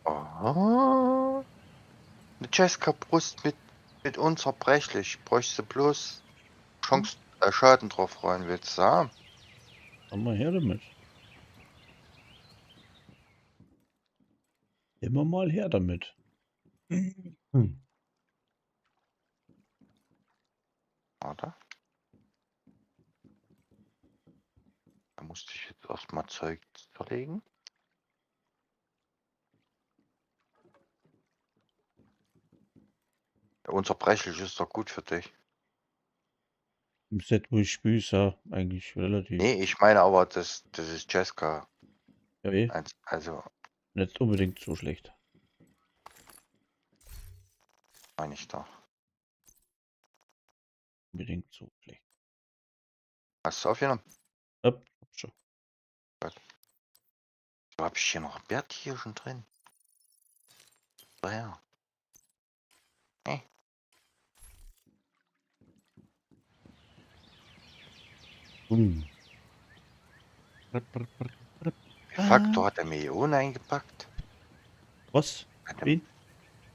Aha. Eine Jessica-Brust mit unzerbrechlich. Bräuchst du bloß Chance, Schaden drauf rein, willst du haben? Komm mal her damit. Immer mal her damit. Hm. Warte. Da musste ich jetzt erstmal Zeug zerlegen. Ja, unzerbrechlich ist doch gut für dich. Im Set, wo ich spiele, ist ja eigentlich relativ. Nee, ich meine aber, das ist Jessica. Ja, eh. Also Nicht unbedingt so schlecht. meine ich doch. Unbedingt so schlecht. Hast du aufgenommen? Hopp, schon. Gut. So, hab ich hier noch ein Bärtier schon drin? Daher. Hey. Hm. Refaktor hat er Millionen eingepackt. Was? Hat er, Wen?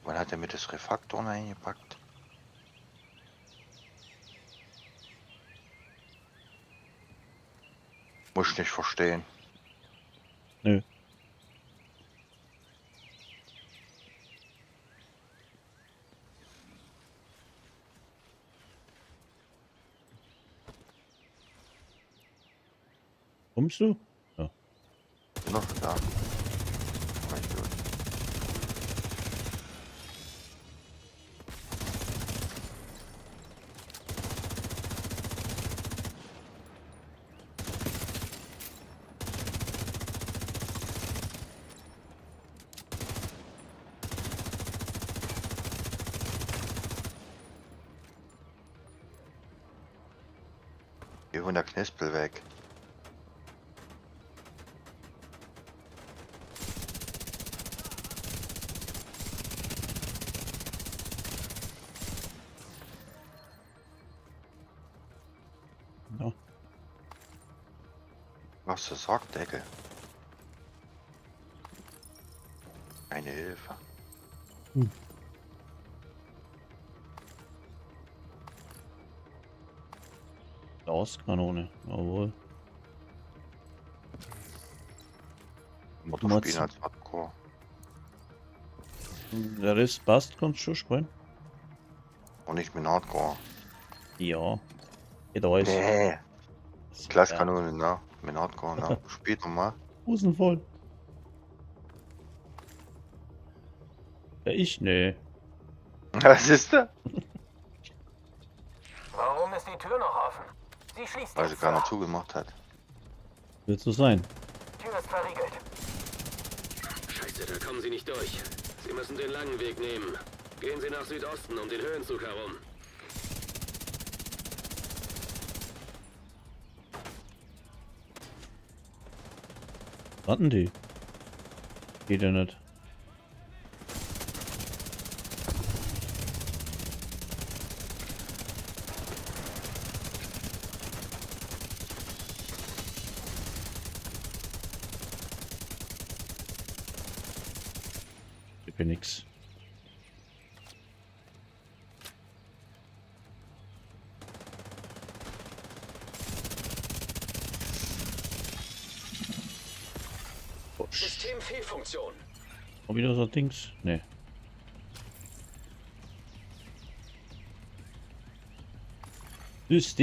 wann hat er mir das Refaktor eingepackt? Muss ich nicht verstehen. Nö. Kommst du? Ja. Bin noch schon da. Oh, Idiot. Wir holen der Knispel weg. Ja. Was du Sackdeckel? Keine Hilfe. Hm. Gaskanone, jawohl. Motto Motz. spielen als Hardcore. Der Rest passt, kannst schon spielen. Und nicht mit Hardcore. Ja. Geht alles. Nee. Ja. Glaskanone, ne? Mit Hardcore, ne? Später mal. Hosen voll. Ja, ich? Nee. Was ist da? Warum ist die Tür noch offen? Sie schließt Weil sie jetzt, keiner Sir. zugemacht hat. Wird so sein. Tür ist verriegelt. Scheiße, da kommen Sie nicht durch. Sie müssen den langen Weg nehmen. Gehen Sie nach Südosten um den Höhenzug herum. Warten die? Geht ja nicht. Ich bin nix. Systemfehlfunktion. Hab ich da so Dings? Nee.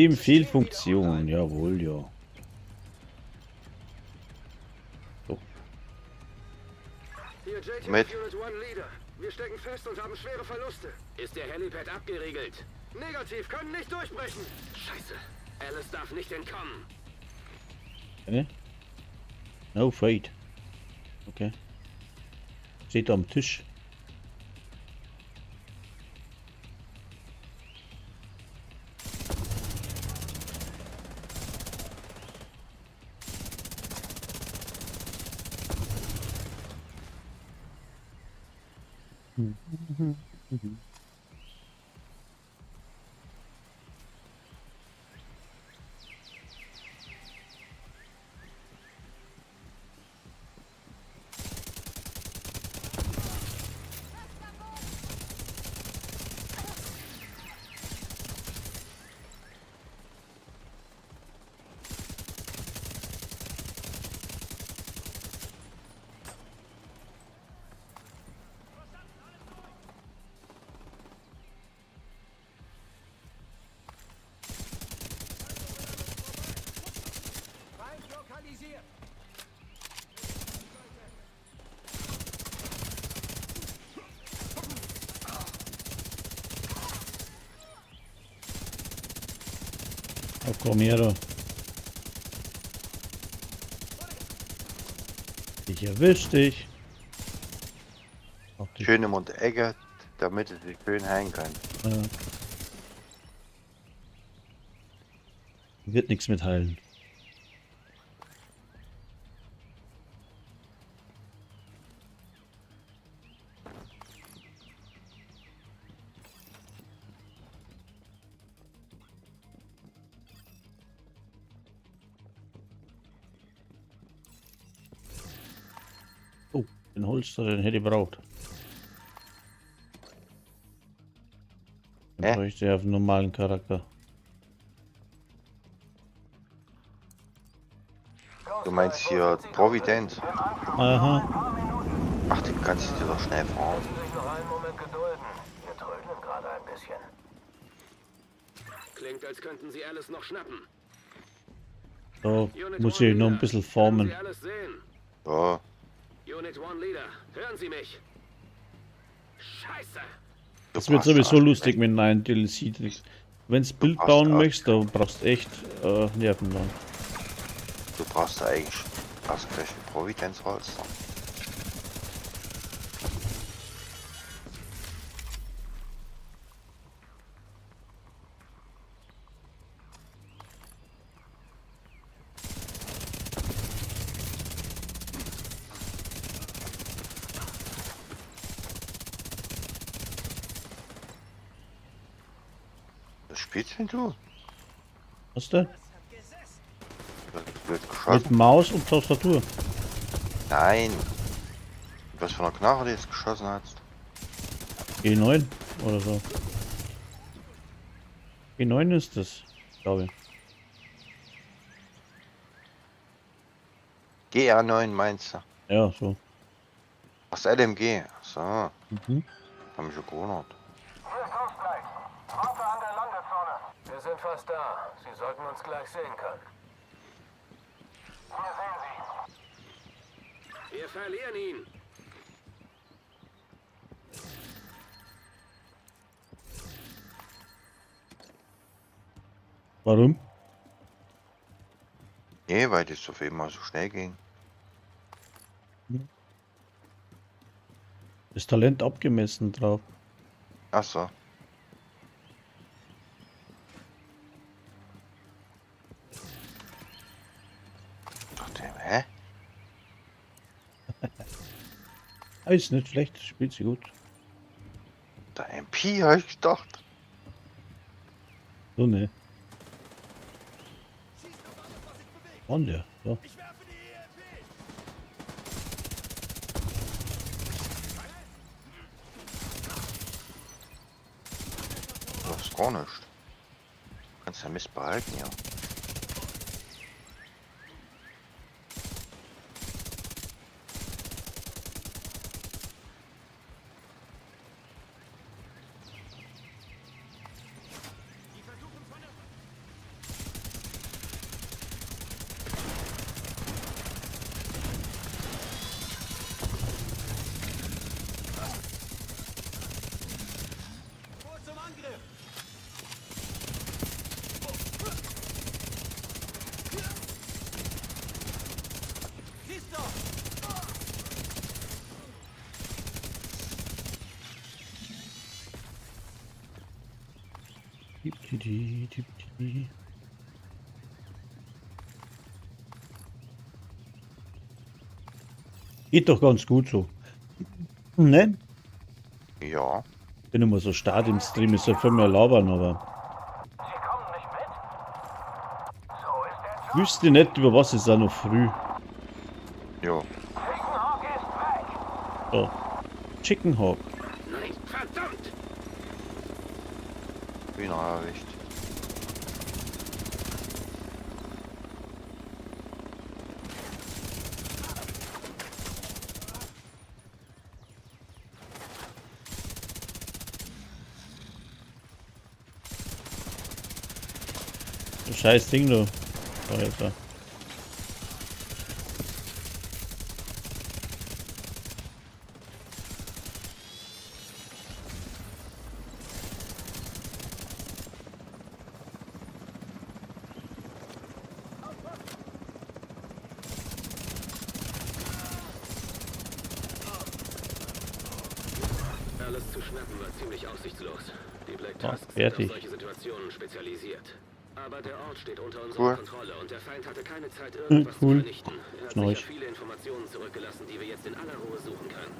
Systemfehlfunktion, jawohl, ja. So. Hier JTF Mit. Unit 1 Leader. Wir stecken fest und haben schwere Verluste. Ist der Helipad abgeriegelt? Negativ, können nicht durchbrechen. Scheiße. Alice darf nicht entkommen. Okay. No fate. Okay. Steht da am Tisch. Oh, komm her da. Ich erwisch dich. Ach, die Schön um die Ecke, damit sie sich schön heilen kann. Wird nichts mit heilen. Oh, den Holster, den hätte ich braucht. Den Hä? bräuchte ich auf einen normalen Charakter. Du meinst hier Providence? Aha. Ach, den kannst du dir doch schnell fahren. Müssen sich noch einen Moment gedulden. Wir trödeln gerade ein bisschen. Klingt, als könnten Sie Alice noch schnappen. Da Unit muss 1 ich noch ein Leader, bisschen können formen. Sie Alice sehen? Ja, Unit 1 Leader, hören Sie mich. Scheiße. du Das wird brauchst sowieso da- lustig mit neuen DLC. Wenn's Bild brauchst bauen auch- möchtest, da brauchst du echt Nerven dann. Du brauchst da eigentlich erst gleich ein Providence Holster. Spielst denn du? Was denn? Was wird Mit geschossen? Maus und Tastatur. Nein. Was für eine Knarre du jetzt geschossen hast? G9 oder so. G9 ist das, glaube ich. GR9 meinst du? Ja, so. Was LMG? So, Mhm. haben mich schon gewundert. Hier ist Ghostlight. Warte an der Landezone. Wir sind fast da. Sie sollten uns gleich sehen können. Wir sehen Sie. Wir verlieren ihn. Warum? Nee, weil das auf einmal so schnell ging. Das Talent abgemessen drauf. Ach so. Dachte, hä? Ah, ist nicht schlecht, spielt sie gut. Der MP hab ich gedacht. So ne. Mann, der. So. Das ist gar nicht. Kannst ja Mist behalten, ja. Tipp, tipp, tipp, tipp. Geht doch ganz gut so. Ne? Ja. Bin immer so stark im Stream, ist ja für mehr labern, aber Sie kommen nicht mit? So ist der Job. wüsste nicht, über was ist da noch früh. Jo. Chicken Hawk ist weg. So. Chicken Hawk. Nein, verdammt! Wieder erwischt. Das scheiß Ding, du. So, jetzt da. Alles zu schnappen war ziemlich aussichtslos. Die Black Ah, Tusks sind auf fertig. solche Situationen spezialisiert. Aber der Ort steht unter unserer Cool. Kontrolle und der Feind hatte keine Zeit, irgendwas Cool. zu vernichten. Er hat Schnarch. sicher viele Informationen zurückgelassen, die wir jetzt in aller Ruhe suchen können.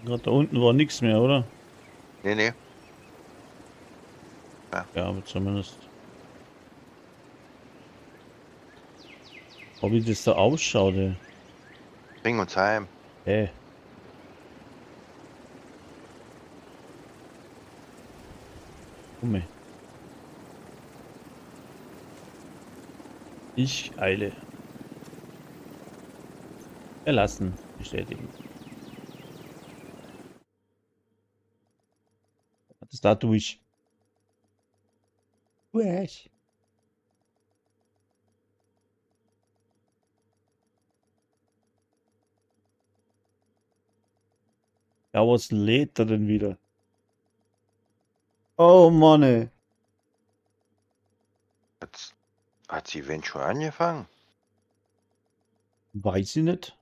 Na, da unten war nichts mehr, oder? Nee, nee. Ja, aber zumindest. Oh, wie das da ausschaut, ey. Bring uns heim. Hey. Komme. Ich eile. Verlassen. Bestätigen. Das da durch. Durch. Ja, was lädt er denn wieder? Oh Mann, ey. Hat sie Event schon angefangen? Weiß ich nicht.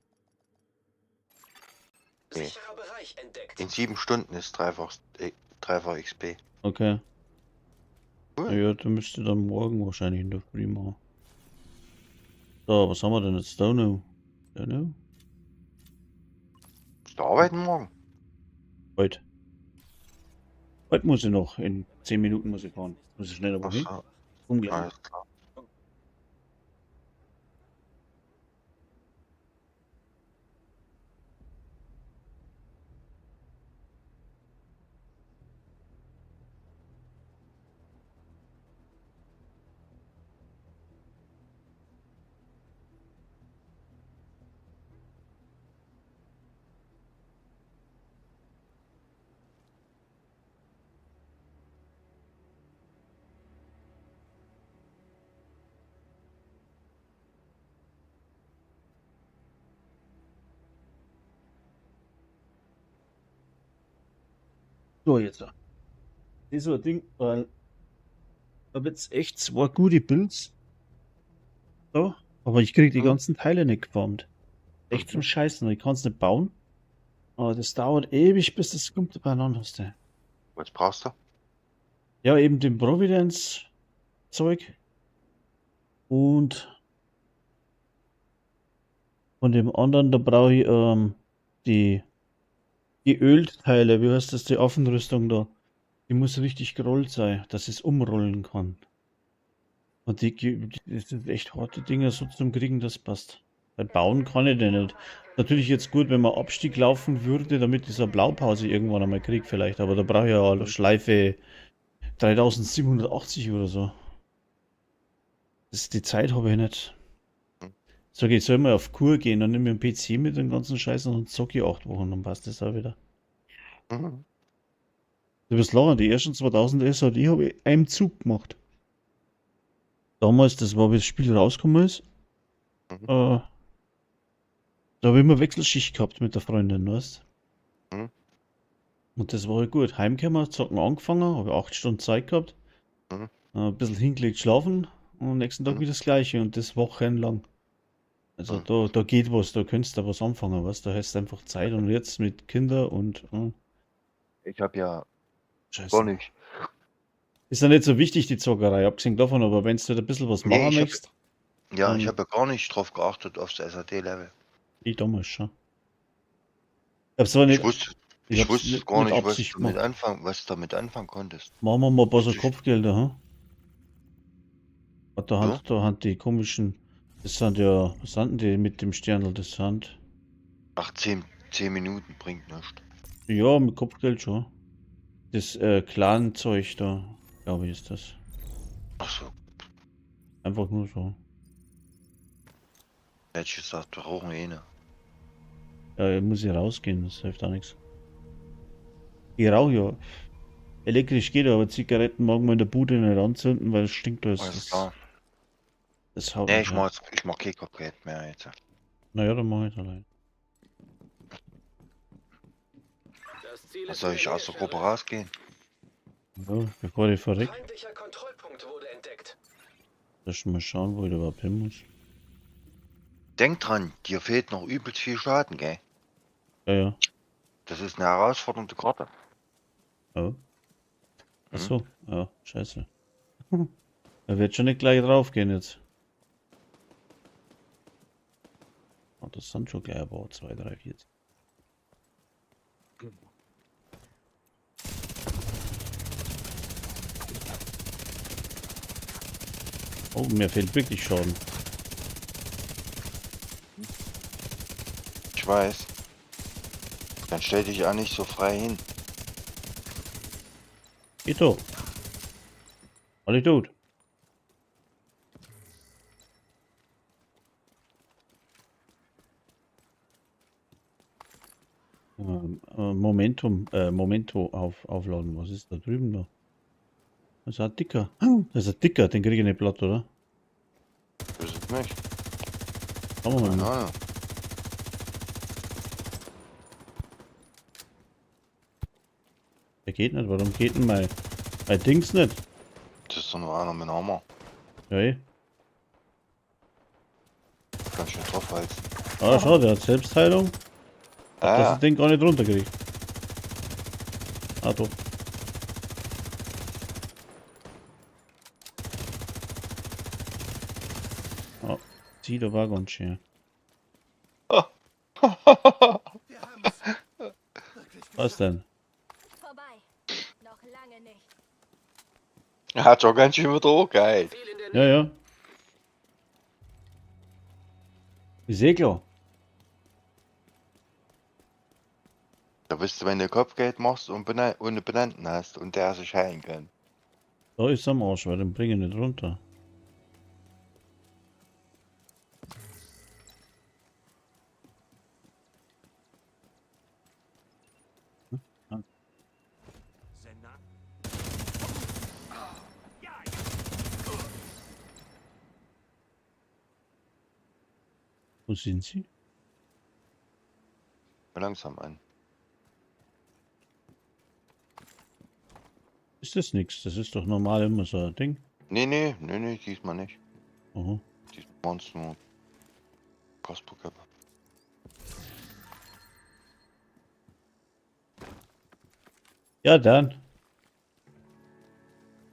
Nee. Sicherer Bereich entdeckt. In 7 Stunden ist dreifach XP. Okay. Cool. Ja, da müsste dann morgen wahrscheinlich in der Früh machen. So, was haben wir denn jetzt da noch? Da noch? Du arbeiten morgen? Heute. Heute muss ich noch. In 10 Minuten muss ich fahren. Muss ich schneller Ach wohin? so, Umgleich. alles klar. So, jetzt. Das ist so ein Ding, weil ich habe jetzt echt zwei gute Builds. So, aber ich kriege die ganzen Teile nicht geformt. Echt zum Scheißen. Ich kann es nicht bauen. Aber das dauert ewig, bis das kommt beieinander hast du. Was brauchst du? Ja, eben den Providence-Zeug. Und von dem anderen, da brauche ich die Geölt-Teile. Wie heißt das, die Waffenrüstung da? Die muss richtig gerollt sein, dass es umrollen kann. Und das sind echt harte Dinger so zum Kriegen, das passt. Weil bauen kann ich den nicht. Natürlich jetzt gut, wenn man Abstieg laufen würde, damit dieser Blaupause irgendwann einmal kriegt vielleicht. Aber da brauche ich ja Schleife 3780 oder so. Die Zeit habe ich nicht. Sag ich, soll mal auf Kur gehen, dann nehme ich einen PC mit dem ganzen Scheiß und dann zocke ich 8 Wochen, dann passt das auch wieder. Mhm. Du bist lachen, die ersten 2000 SAD habe ich einem Zug gemacht. Damals, das war, wie das Spiel rausgekommen ist, da habe ich immer Wechselschicht gehabt mit der Freundin, weißt du? Mhm. Und das war halt gut. Heimgekommen, zocken angefangen, habe 8 Stunden Zeit gehabt, ein bisschen hingelegt, schlafen und am nächsten Tag wieder das Gleiche und das wochenlang. Also da geht was, da könntest du was anfangen, weißt du? Da hast du einfach Zeit und jetzt mit Kindern und. Ich hab ja Scheiße. gar nicht. Ist ja nicht so wichtig, die Zockerei, abgesehen davon, aber wenn du da ein bisschen was Nee, machen ich hab, möchtest. ja, ich dann- habe ja gar nicht drauf geachtet, aufs SAD-Level. Ich damals schon. Ich hab's zwar nicht, Ich wusste, ich ich hab's wusste nicht gar mit nicht, was Absicht du damit gemacht. anfangen konntest. Machen wir mal ein paar so Kopfgelder, hm? Ah, Da Ja. hat die komischen, das sind ja, was sind denn die mit dem Sternl, das sind? Ach, 10 Minuten bringt nichts. Ja, mit Kopfgeld schon. Das Clan-Zeug da, glaube ich, ist das. Ach so. Einfach nur so. Hätte ich gesagt, wir rauchen eh ne. Ja, muss ich rausgehen, das hilft auch nichts. Ich rauche ja. Elektrisch geht, aber Zigaretten mag man in der Bude nicht anzünden, weil es stinkt alles. Alles klar. Das haut Nee, mich rein. ich mach kein Kopfgeld mehr jetzt. Naja, dann mach ich allein. Das Ziel Was ist soll in ich der aus der Nähe, Gruppe Sheriff. rausgehen? Ja, bevor ich verreck. Feindlicher Kontrollpunkt wurde entdeckt. Lass mal schauen, wo ich da überhaupt hin muss. Denk dran, dir fehlt noch übelst viel Schaden, gell? Ja, ja. Das ist eine herausfordernde Karte. Ja. Ach so, ja, scheiße. Er wird schon nicht gleich drauf gehen jetzt. Oh, das sind schon gleich aber 2, 3, 4. Oh, mir fehlt wirklich Schaden. Ich weiß. Dann stell dich auch nicht so frei hin. Geht doch. Alle tot. Momento aufladen. Was ist da drüben noch? Das ist ein dicker. Das ist ein dicker, den kriege ich nicht platt, oder? Das ist nicht. Schauen wir mal. Keine Ahnung. Der geht nicht. Warum geht denn mein Dings nicht? Das ist doch nur einer mit Hammer. Ja, eh. Ganz schön draufhalten. Ah, schau, der hat Selbstheilung. Ah, Dass ja. ich den gar nicht runterkriege. Ah, doch. Oh, zieh, da war ganz schön. Was denn? Vorbei. Noch lange nicht. Er hat schon ganz schön wieder hochgehalten. Ziel in der Nähe. Ja, ja. Ist eh klar. Da bist du, wenn du Kopfgeld machst und ohne Benannten hast und der sich heilen kann. Da ist am Arsch, weil den bringe ich nicht runter. Hm? Wo sind sie? Mal langsam an. Ist das nichts? Das ist doch normal immer so ein Ding. Nee, nee, nee, nee, diesmal nicht. Aha. Diesmal waren's nur Kasperköpfe. Ja, dann.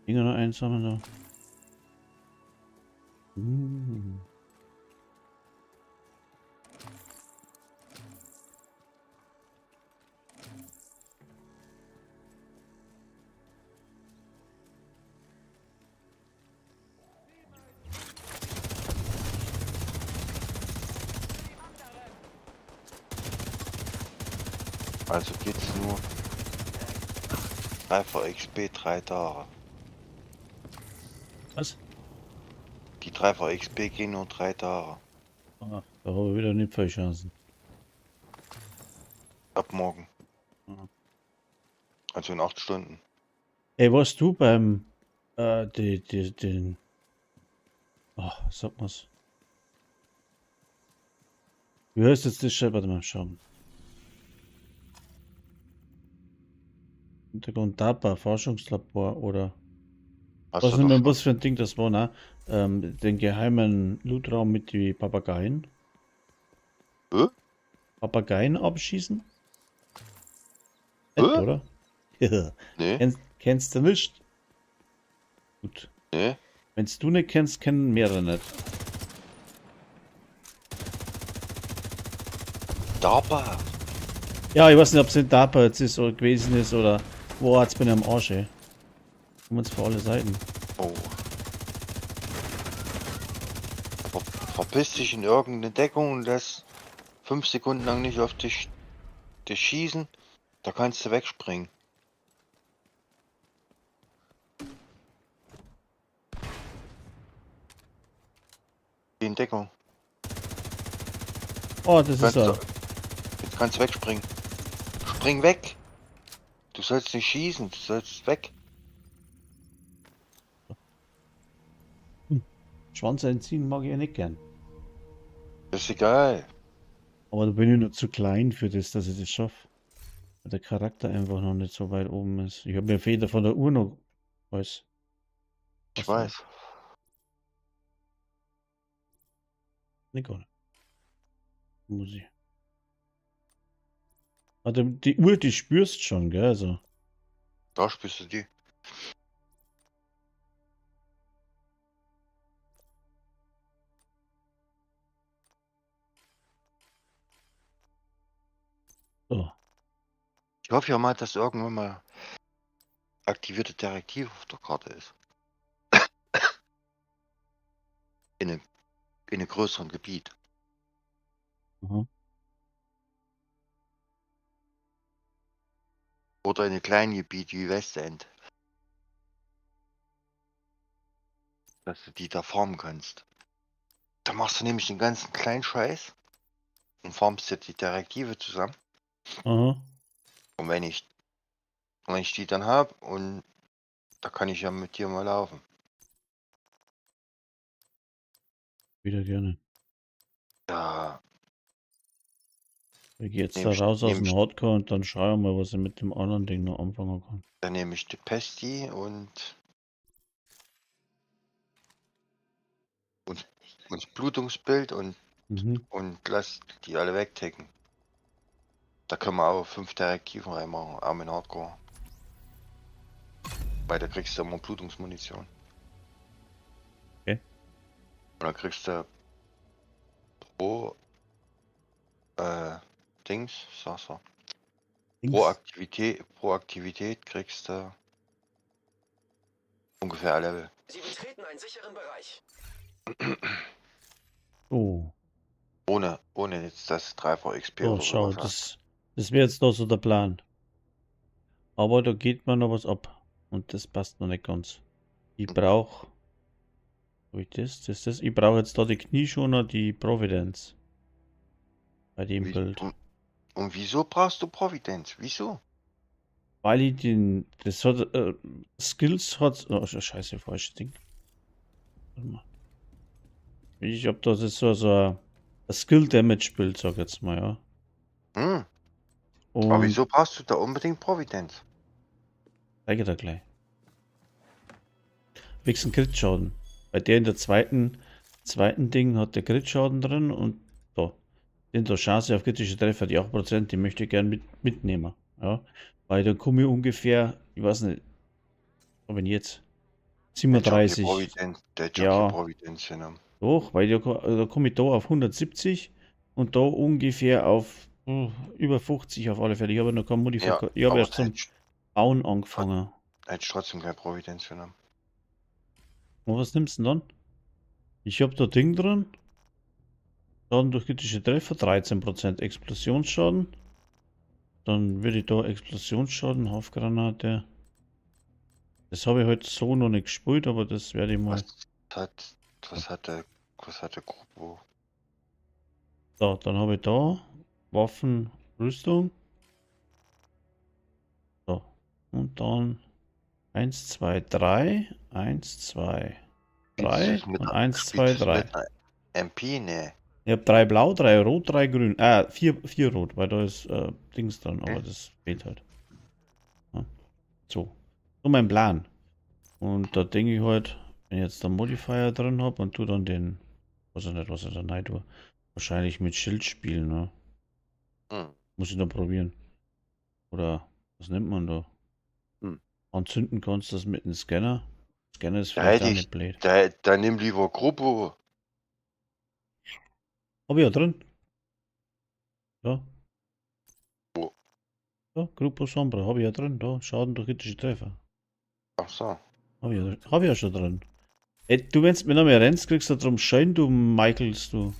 Dinger noch einsammeln da. Hm. Also geht's nur 3 vor XP 3 Tage. Was? Die 3 vor XP gehen nur 3 Tage. Ah, da habe ich wieder nicht viele Chancen. Ab morgen. Mhm. Also in 8 Stunden. Ey, warst du beim den ach, sag mal's. Wie heißt jetzt das schon? Warte mal, schauen. Hintergrund DARPA, Forschungslabor oder Hast was du nicht doch mehr, schon. was für ein Ding das war, ne? Den geheimen Lootraum mit die Papageien. Hä? Papageien abschießen? Hä? Nett, oder? Nee, Kennst du nicht? Gut. nee. Wenn's du nicht kennst, kennen mehrere nicht. DARPA. Ja, ich weiß nicht, ob es in DARPA jetzt ist oder gewesen ist oder. Boah, jetzt bin ich am Arsch, ey. Kommen uns vor alle Seiten. Oh. Verpiss dich in irgendeine Deckung und lass 5 Sekunden lang nicht auf dich schießen. Da kannst du wegspringen. Geh in Deckung. Oh, das ist Kannst er. du, jetzt kannst du wegspringen. Spring weg! Du sollst nicht schießen, du sollst weg. Schwanz einziehen mag ich ja nicht gern. Das ist egal. Aber da bin ich noch zu klein für das, dass ich das schaffe. Weil der Charakter einfach noch nicht so weit oben ist. Ich habe mir Feder von der Uhr noch. Weiß. Ich Was weiß. Nee, gar nicht. Muss ich. Also die Uhr, die spürst schon, gell? Also. Da spürst du die. So. Ich hoffe ja mal, dass irgendwann mal aktivierte Direktive auf der Karte ist. In einem größeren Gebiet. Aha. Oder in einem kleinen Gebiet wie Westend. Dass du die da farmen kannst. Da machst du nämlich den ganzen kleinen Scheiß und farmst dir die Direktive zusammen. Aha. Und wenn ich die dann habe, und da kann ich ja mit dir mal laufen. Wieder gerne. Ja, Ich gehe jetzt Nehm da ich- raus aus nehm dem ich- Hardcore und dann schaue ich mal, was ich mit dem anderen Ding noch anfangen kann. dann nehme ich die Pesti und das Blutungsbild und lass die alle wegticken. Da können wir aber 5 Direktiven reinmachen, Arm in Hardcore. Weil da kriegst du immer Blutungsmunition. Okay. Und dann kriegst du pro Dings, sag's doch. Dings. Pro Aktivität kriegst du ungefähr ein Level. Sie betreten einen sicheren Bereich. Oh. Ohne jetzt das 3V XP So, oder schau, sowas hast. das wäre jetzt noch so der Plan. Aber da geht mir noch was ab. Und das passt noch nicht ganz. Ich brauche. Hab ich das? Das? Ich brauche jetzt da die Knieschoner, die Providence. Bei dem Bild. Und wieso brauchst du Providence? Wieso? Weil ich den. Das hat. Skills hat. Oh, scheiße, falsches Ding. Warte mal. Ich hab das ist so ein Skill Damage Bild, sag ich jetzt mal, ja. Aber Und wieso brauchst du da unbedingt Providence? Zeige da gleich. Wegen Crit-Schaden. Bei der in der zweiten Ding hat der Crit-Schaden drin und da. Den da Chance auf kritische Treffer, die 8%, die möchte ich gern mitnehmen. Ja. Weil dann komme ich ungefähr, ich weiß nicht, aber jetzt 37. Der Ja. Providence genommen. Doch, weil da komme ich da auf 170 und da ungefähr auf über 50 auf alle Fälle. Ich habe noch keinen Modifikator. Ja, Ich habe aber erst zum Bauen angefangen. Hättest trotzdem kein Providence genommen. Und was nimmst du denn dann? Ich habe da Ding drin. Schaden durch kritische Treffer, 13% Explosionsschaden. Dann würde ich da Explosionsschaden, Haufgranate. Das habe ich heute so noch nicht gespielt, aber das werde ich mal. Was hat der Grupo? So, dann habe ich da Waffen, Rüstung. So, und dann 1, 2, 3, 1, 2, 3 Spielst und 1, 2, du's 3. mit einer MP? Ne. Ich habe 3 blau, 3 rot, 3 grün. 4 rot, weil da ist Dings dran, aber das fehlt halt. Ja. So. So mein Plan. Und da denke ich halt, wenn ich jetzt da Modifier drin habe und tu dann den, weiß ich nicht, was ich da rein tue, wahrscheinlich mit Schild spielen, ne? Muss ich noch probieren. Oder was nimmt man da? Anzünden kannst du das mit dem Scanner. Scanner ist Da vielleicht hätte auch ich, nicht blöd. da nimm lieber Grupo. Hab ich ja drin. Ja. Wo? Ja, Grupo Sombra, hab ich ja drin, da. Schaden durch kritische Treffer. Ach so. Hab ich ja schon drin. Ey, du, wenn's mir noch mehr rennst, kriegst du drum Schein, du Michaels, du.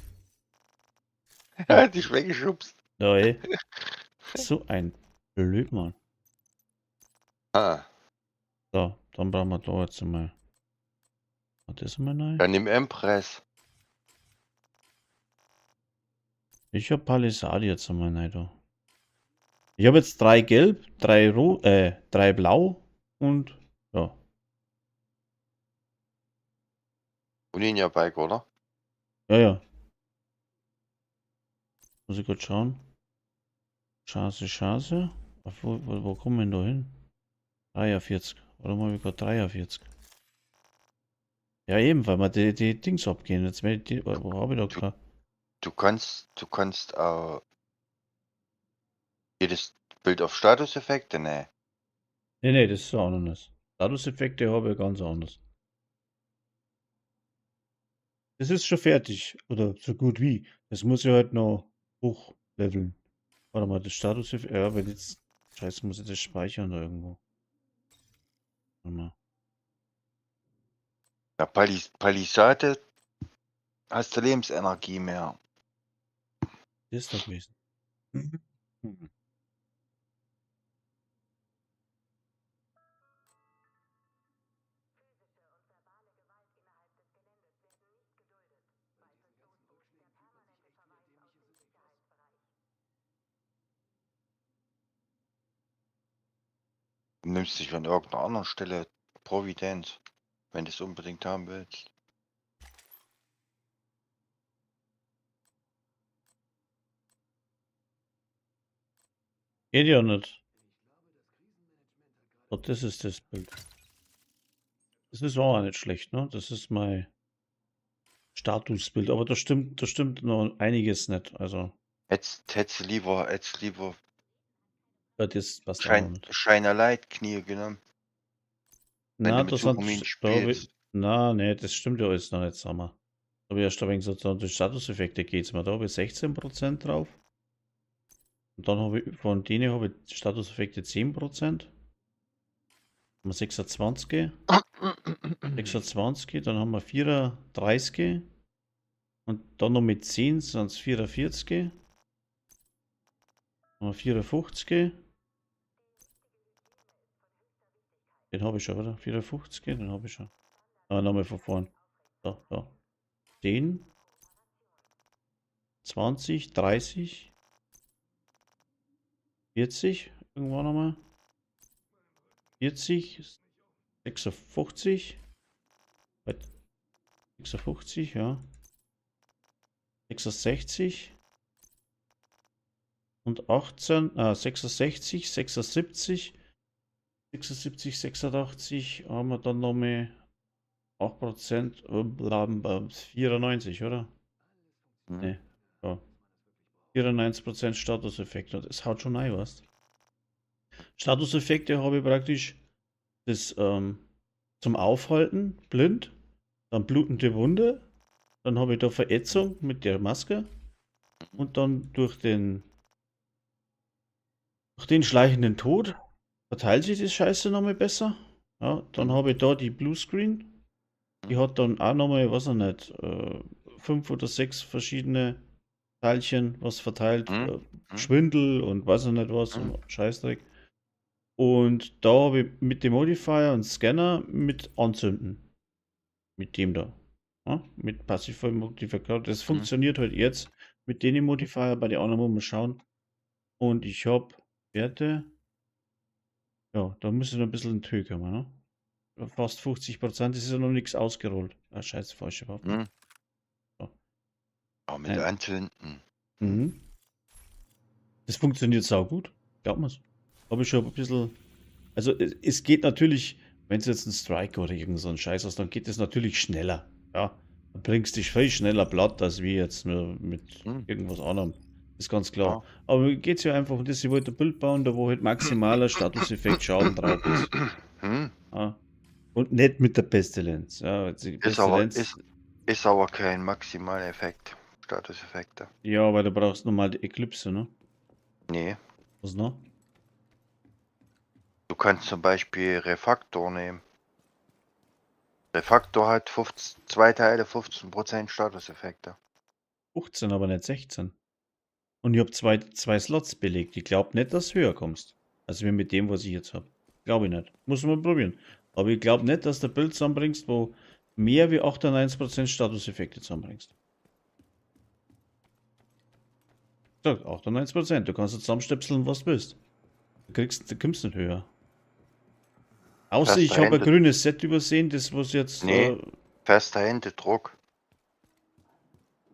Ja, dich weggeschubst. Ja, ey. So ein Blödmann. Ah. So, dann brauchen wir da jetzt einmal. Hat das mal neu? Dann nimm Empress. Ich hab Palisade jetzt einmal neu da. Ich hab jetzt 3 gelb, 3 rot, 3 blau und ja. Und Ninja Bike, oder? Ja, ja. Muss ich kurz schauen. Chance, Chance. Auf wo kommen wir denn da hin? 43. Warum habe ich gerade 43? Ja, eben, weil wir die Dings abgehen. Jetzt werde ich die, wo habe ich da gerade? Du kannst jedes Bild auf Statuseffekte? Nee. Nee, nee, das ist auch noch nicht. Statuseffekte habe ich ganz anders. Das ist schon fertig. Oder so gut wie. Das muss ich halt noch hochleveln. Warte mal, das Statuseffekt. Ja, wenn jetzt. Scheiße, muss ich das speichern da irgendwo. Warte mal. Ja, Palisade hast du Lebensenergie mehr. Das ist doch gewesen. Du nimmst dich an irgendeiner anderen Stelle Providence, wenn du es unbedingt haben willst. Geht ja nicht. Oh, das ist das Bild. Das ist auch nicht schlecht, ne? Das ist mein Statusbild, aber da stimmt noch einiges nicht. Also. Hättest du lieber Ja, das passt auch noch nicht. Shine a Light Knie genommen. Wenn Na, du mit das hat, Superman da hab ich, spielst. na, nee, das stimmt ja alles noch nicht, sag mal. Da hab ich erst ein wenig so, die Statuseffekte geht's mir. Da habe ich 16% drauf. Und dann habe ich, von denen habe ich Statuseffekte 10%. Haben wir 26. 26, dann haben wir 34. Und dann noch mit 10 sind es 44. Dann haben wir 54. Den habe ich schon, oder? 54, den habe ich schon. Ah, nochmal von vorn. Da, da. 10. 20, 30. 40, irgendwann nochmal. 40, 56. Wait. 56, ja. 66. Und 18, 66, 76, 76, 86 haben wir dann nochmal 8%, bla, 94, oder? Hm. Nee, ja. 94% Statuseffekt. Und das haut schon rein, weißt du? Statuseffekte habe ich praktisch das zum Aufhalten, blind, dann blutende Wunde, dann habe ich da Verätzung mit der Maske und dann durch den schleichenden Tod verteilt sich die Scheiße nochmal besser. Ja, dann habe ich da die Bluescreen. Die hat dann auch nochmal, weiß ich nicht, 5 oder 6 verschiedene Teilchen, was verteilt. Mhm. Schwindel und weiß ich nicht was Mhm. und Scheißdreck. Und da habe ich mit dem Modifier und Scanner mit Anzünden. Mit dem da. Ja, mit passiver Modifikator. Das funktioniert halt jetzt mit den Modifier, bei den anderen muss man schauen. Und ich habe Werte. Ja, da müssen wir noch ein bisschen in die Höhe kommen, ne? Fast 50%, das ist ja noch nichts ausgerollt. Ah, scheiße, falsche Waffe. Hm. So. Aber mit Nein. Anzünden. Mhm. Das funktioniert saugut. Glaubt mir's. Habe ich schon ein bisschen. Also es geht natürlich, wenn du jetzt einen Strike oder irgend so einen Scheiß hast, dann geht es natürlich schneller. Ja. Dann bringst du dich viel schneller platt, als wie jetzt mit Hm. irgendwas anderem. Ist ganz klar. Ja. Aber mir geht's ja einfach um das, ich wollte ein Bild bauen, da wo halt maximaler Statuseffekt Schaden drauf ist. Hm. Ja. Und nicht mit der Pestilenz. Ja, die Ist aber, Pestilenz, ist aber kein Maximaleffekt. Statuseffekte. ja, weil du brauchst nochmal die Eclipse, ne? Nee. Was noch? Du kannst zum Beispiel Refaktor nehmen. Refaktor hat 15, zwei Teile 15% Statuseffekte. 15, aber nicht 16. Und ich habe zwei Slots belegt. Ich glaube nicht, dass du höher kommst. Also wie mit dem, was ich jetzt habe. Glaube ich nicht. Muss man probieren. Aber ich glaube nicht, dass du ein Bild zusammenbringst, wo mehr wie 98% Statuseffekte zusammenbringst. Sag, 98%. Du kannst zusammenstöpseln, was du willst. Du kommst nicht höher. Außer Fester ich habe ein Hände- grünes Set übersehen, das was jetzt. Nee. Fester Händedruck.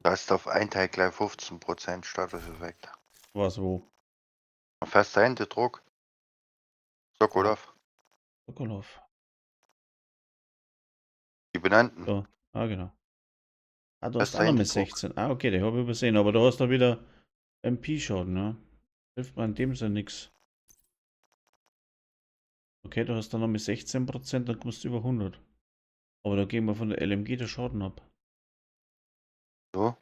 Da hast du auf ein Teil gleich 15% Statuseffekte. Was wo? Fester Händedruck. Sokolov. Sokolov. Die benannten. Ja. Ah, genau. Ah, du Das hast auch noch mit Händedruck. 16. Ah, okay, den habe ich übersehen. Aber du hast da wieder MP-Schaden, ne? Hilft mir in dem Sinne nichts. Okay, du hast dann noch mit 16%, dann kommst du über 100. Aber da gehen wir von der LMG der Schaden ab. So.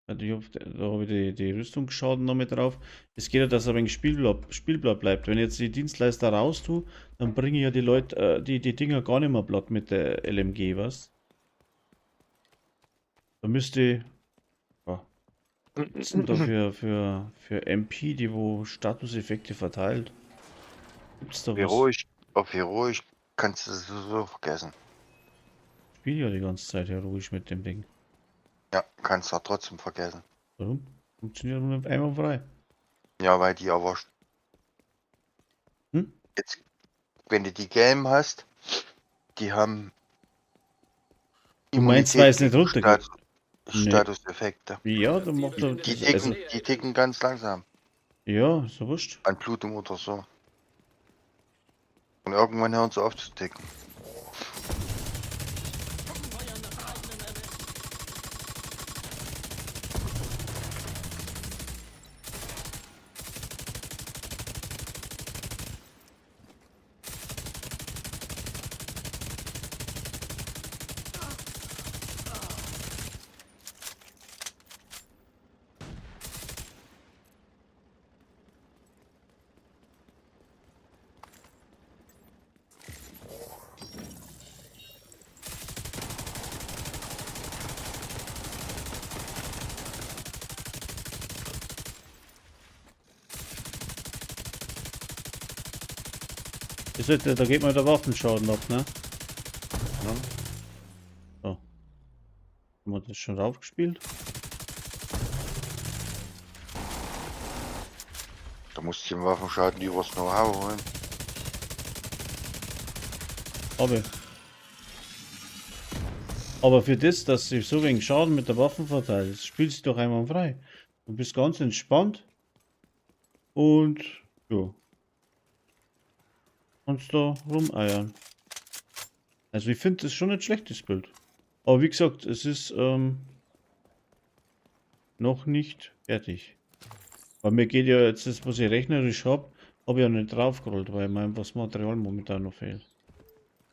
Also ich hab, da habe ich die Rüstungsschaden noch mit drauf. Es geht ja, dass er ein wenig spielbar bleibt. Wenn ich jetzt die Dienstleister raus tue, dann bringe ich ja die Leute, die Dinger gar nicht mehr platt mit der LMG, was? Da müsste ich. Ja. Was ist denn da für MP, die wo Statuseffekte verteilt? Gibt's da was? Heroisch, auf heroisch kannst du es sowieso vergessen. Ich spiele ja die ganze Zeit heroisch mit dem Ding. Ja, kannst du auch trotzdem vergessen. Warum? Funktioniert nur einwandfrei. Ja, weil die aber. Hm? Jetzt, wenn du die gelben hast, die haben. Du meinst, weil es nicht gegen runtergeht? Nee. Statuseffekte. Ja, dann macht er. Die Das, ticken, also, die ticken ganz langsam. ja, ist ja wurscht. An Blutung oder so. Und irgendwann hören sie auf zu ticken. Das ist, da geht mir der Waffenschaden ab, ne? Ja. So. Haben wir das schon raufgespielt? Da musst du den Waffenschaden übers Know-how holen. Aber. Aber für das, dass sich so wenig Schaden mit der Waffe verteilt, spielst du doch einmal frei. Du bist ganz entspannt. Und ja. Kannst da rumeiern. Also ich finde das schon nicht schlechtes Bild. Aber wie gesagt, es ist noch nicht fertig. Weil mir geht ja jetzt das, was ich rechnerisch habe, habe ich ja nicht draufgerollt, weil mir einfach das Material momentan noch fehlt.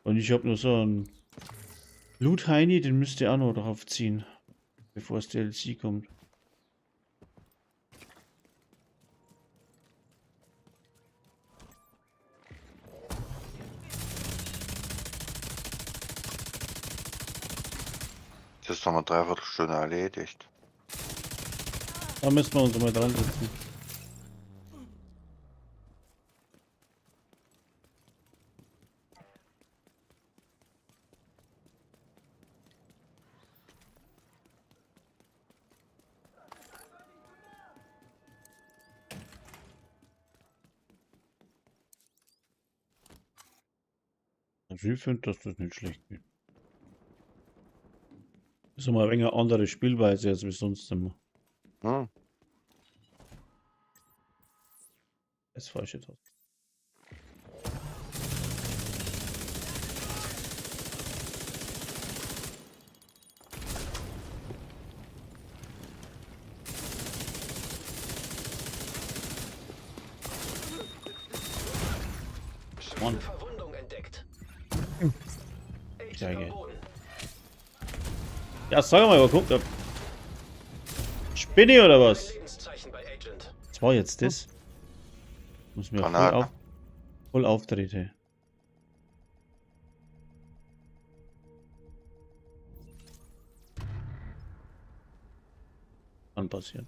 Und ich habe nur so einen Blutheini, den müsst ihr auch noch drauf ziehen, bevor das DLC kommt. Das ist doch eine Dreiviertelstunde erledigt. Da müssen wir uns mal dran setzen. Also ich finde, dass das nicht schlecht geht. Ist immer ein wenig eine andere Spielweise als wie sonst immer. Hm. Das falsche Taste. Mann. Verwundung entdeckt. Ja, geil. Ja, sag mal, wo kommt der? Spinne oder was? Lebenszeichen bei Agent. Was war jetzt das? Muss mir Granate. voll auftreten. Kann passieren.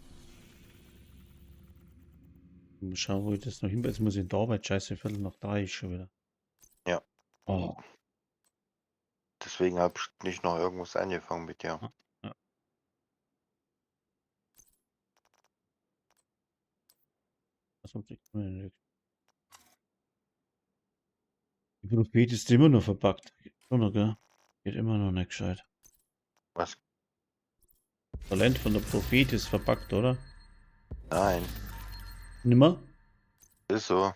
Mal schauen, wo ich das noch hin. Jetzt muss ich in die Arbeit. Scheiße, 3:15 ist schon wieder. Ja. Oh. Deswegen hab ich nicht noch irgendwas angefangen mit dir. Ja. Was hab ich denn? Die Prophet ist immer noch verpackt. Geht immer noch, gell? Geht immer noch nicht gescheit. Was? Talent von der Prophet ist verpackt, oder? Nein. Nimmer? Ist so.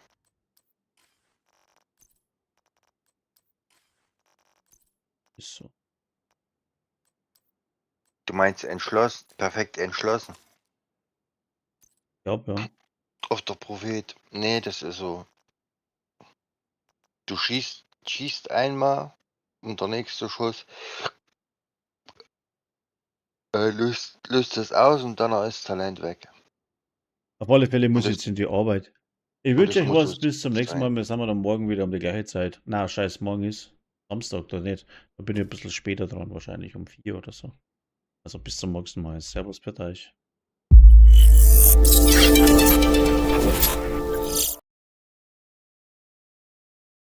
Ist so. Du meinst entschlossen, perfekt entschlossen. Ich glaub, ja. Auf der Prophet. Nee, das ist so. Du schießt einmal und der nächste Schuss löst das aus und dann ist Talent weg. Auf alle Fälle muss Und ich das jetzt in die Arbeit. Ich und wünsche das euch muss was, bis zum nächsten sein. Mal. Wir sind dann morgen wieder um die gleiche Zeit. Na, scheiß, morgen ist Samstag oder nicht. Da bin ich ein bisschen später dran, wahrscheinlich um 4 oder so. Also bis zum nächsten Mal. Servus, für euch.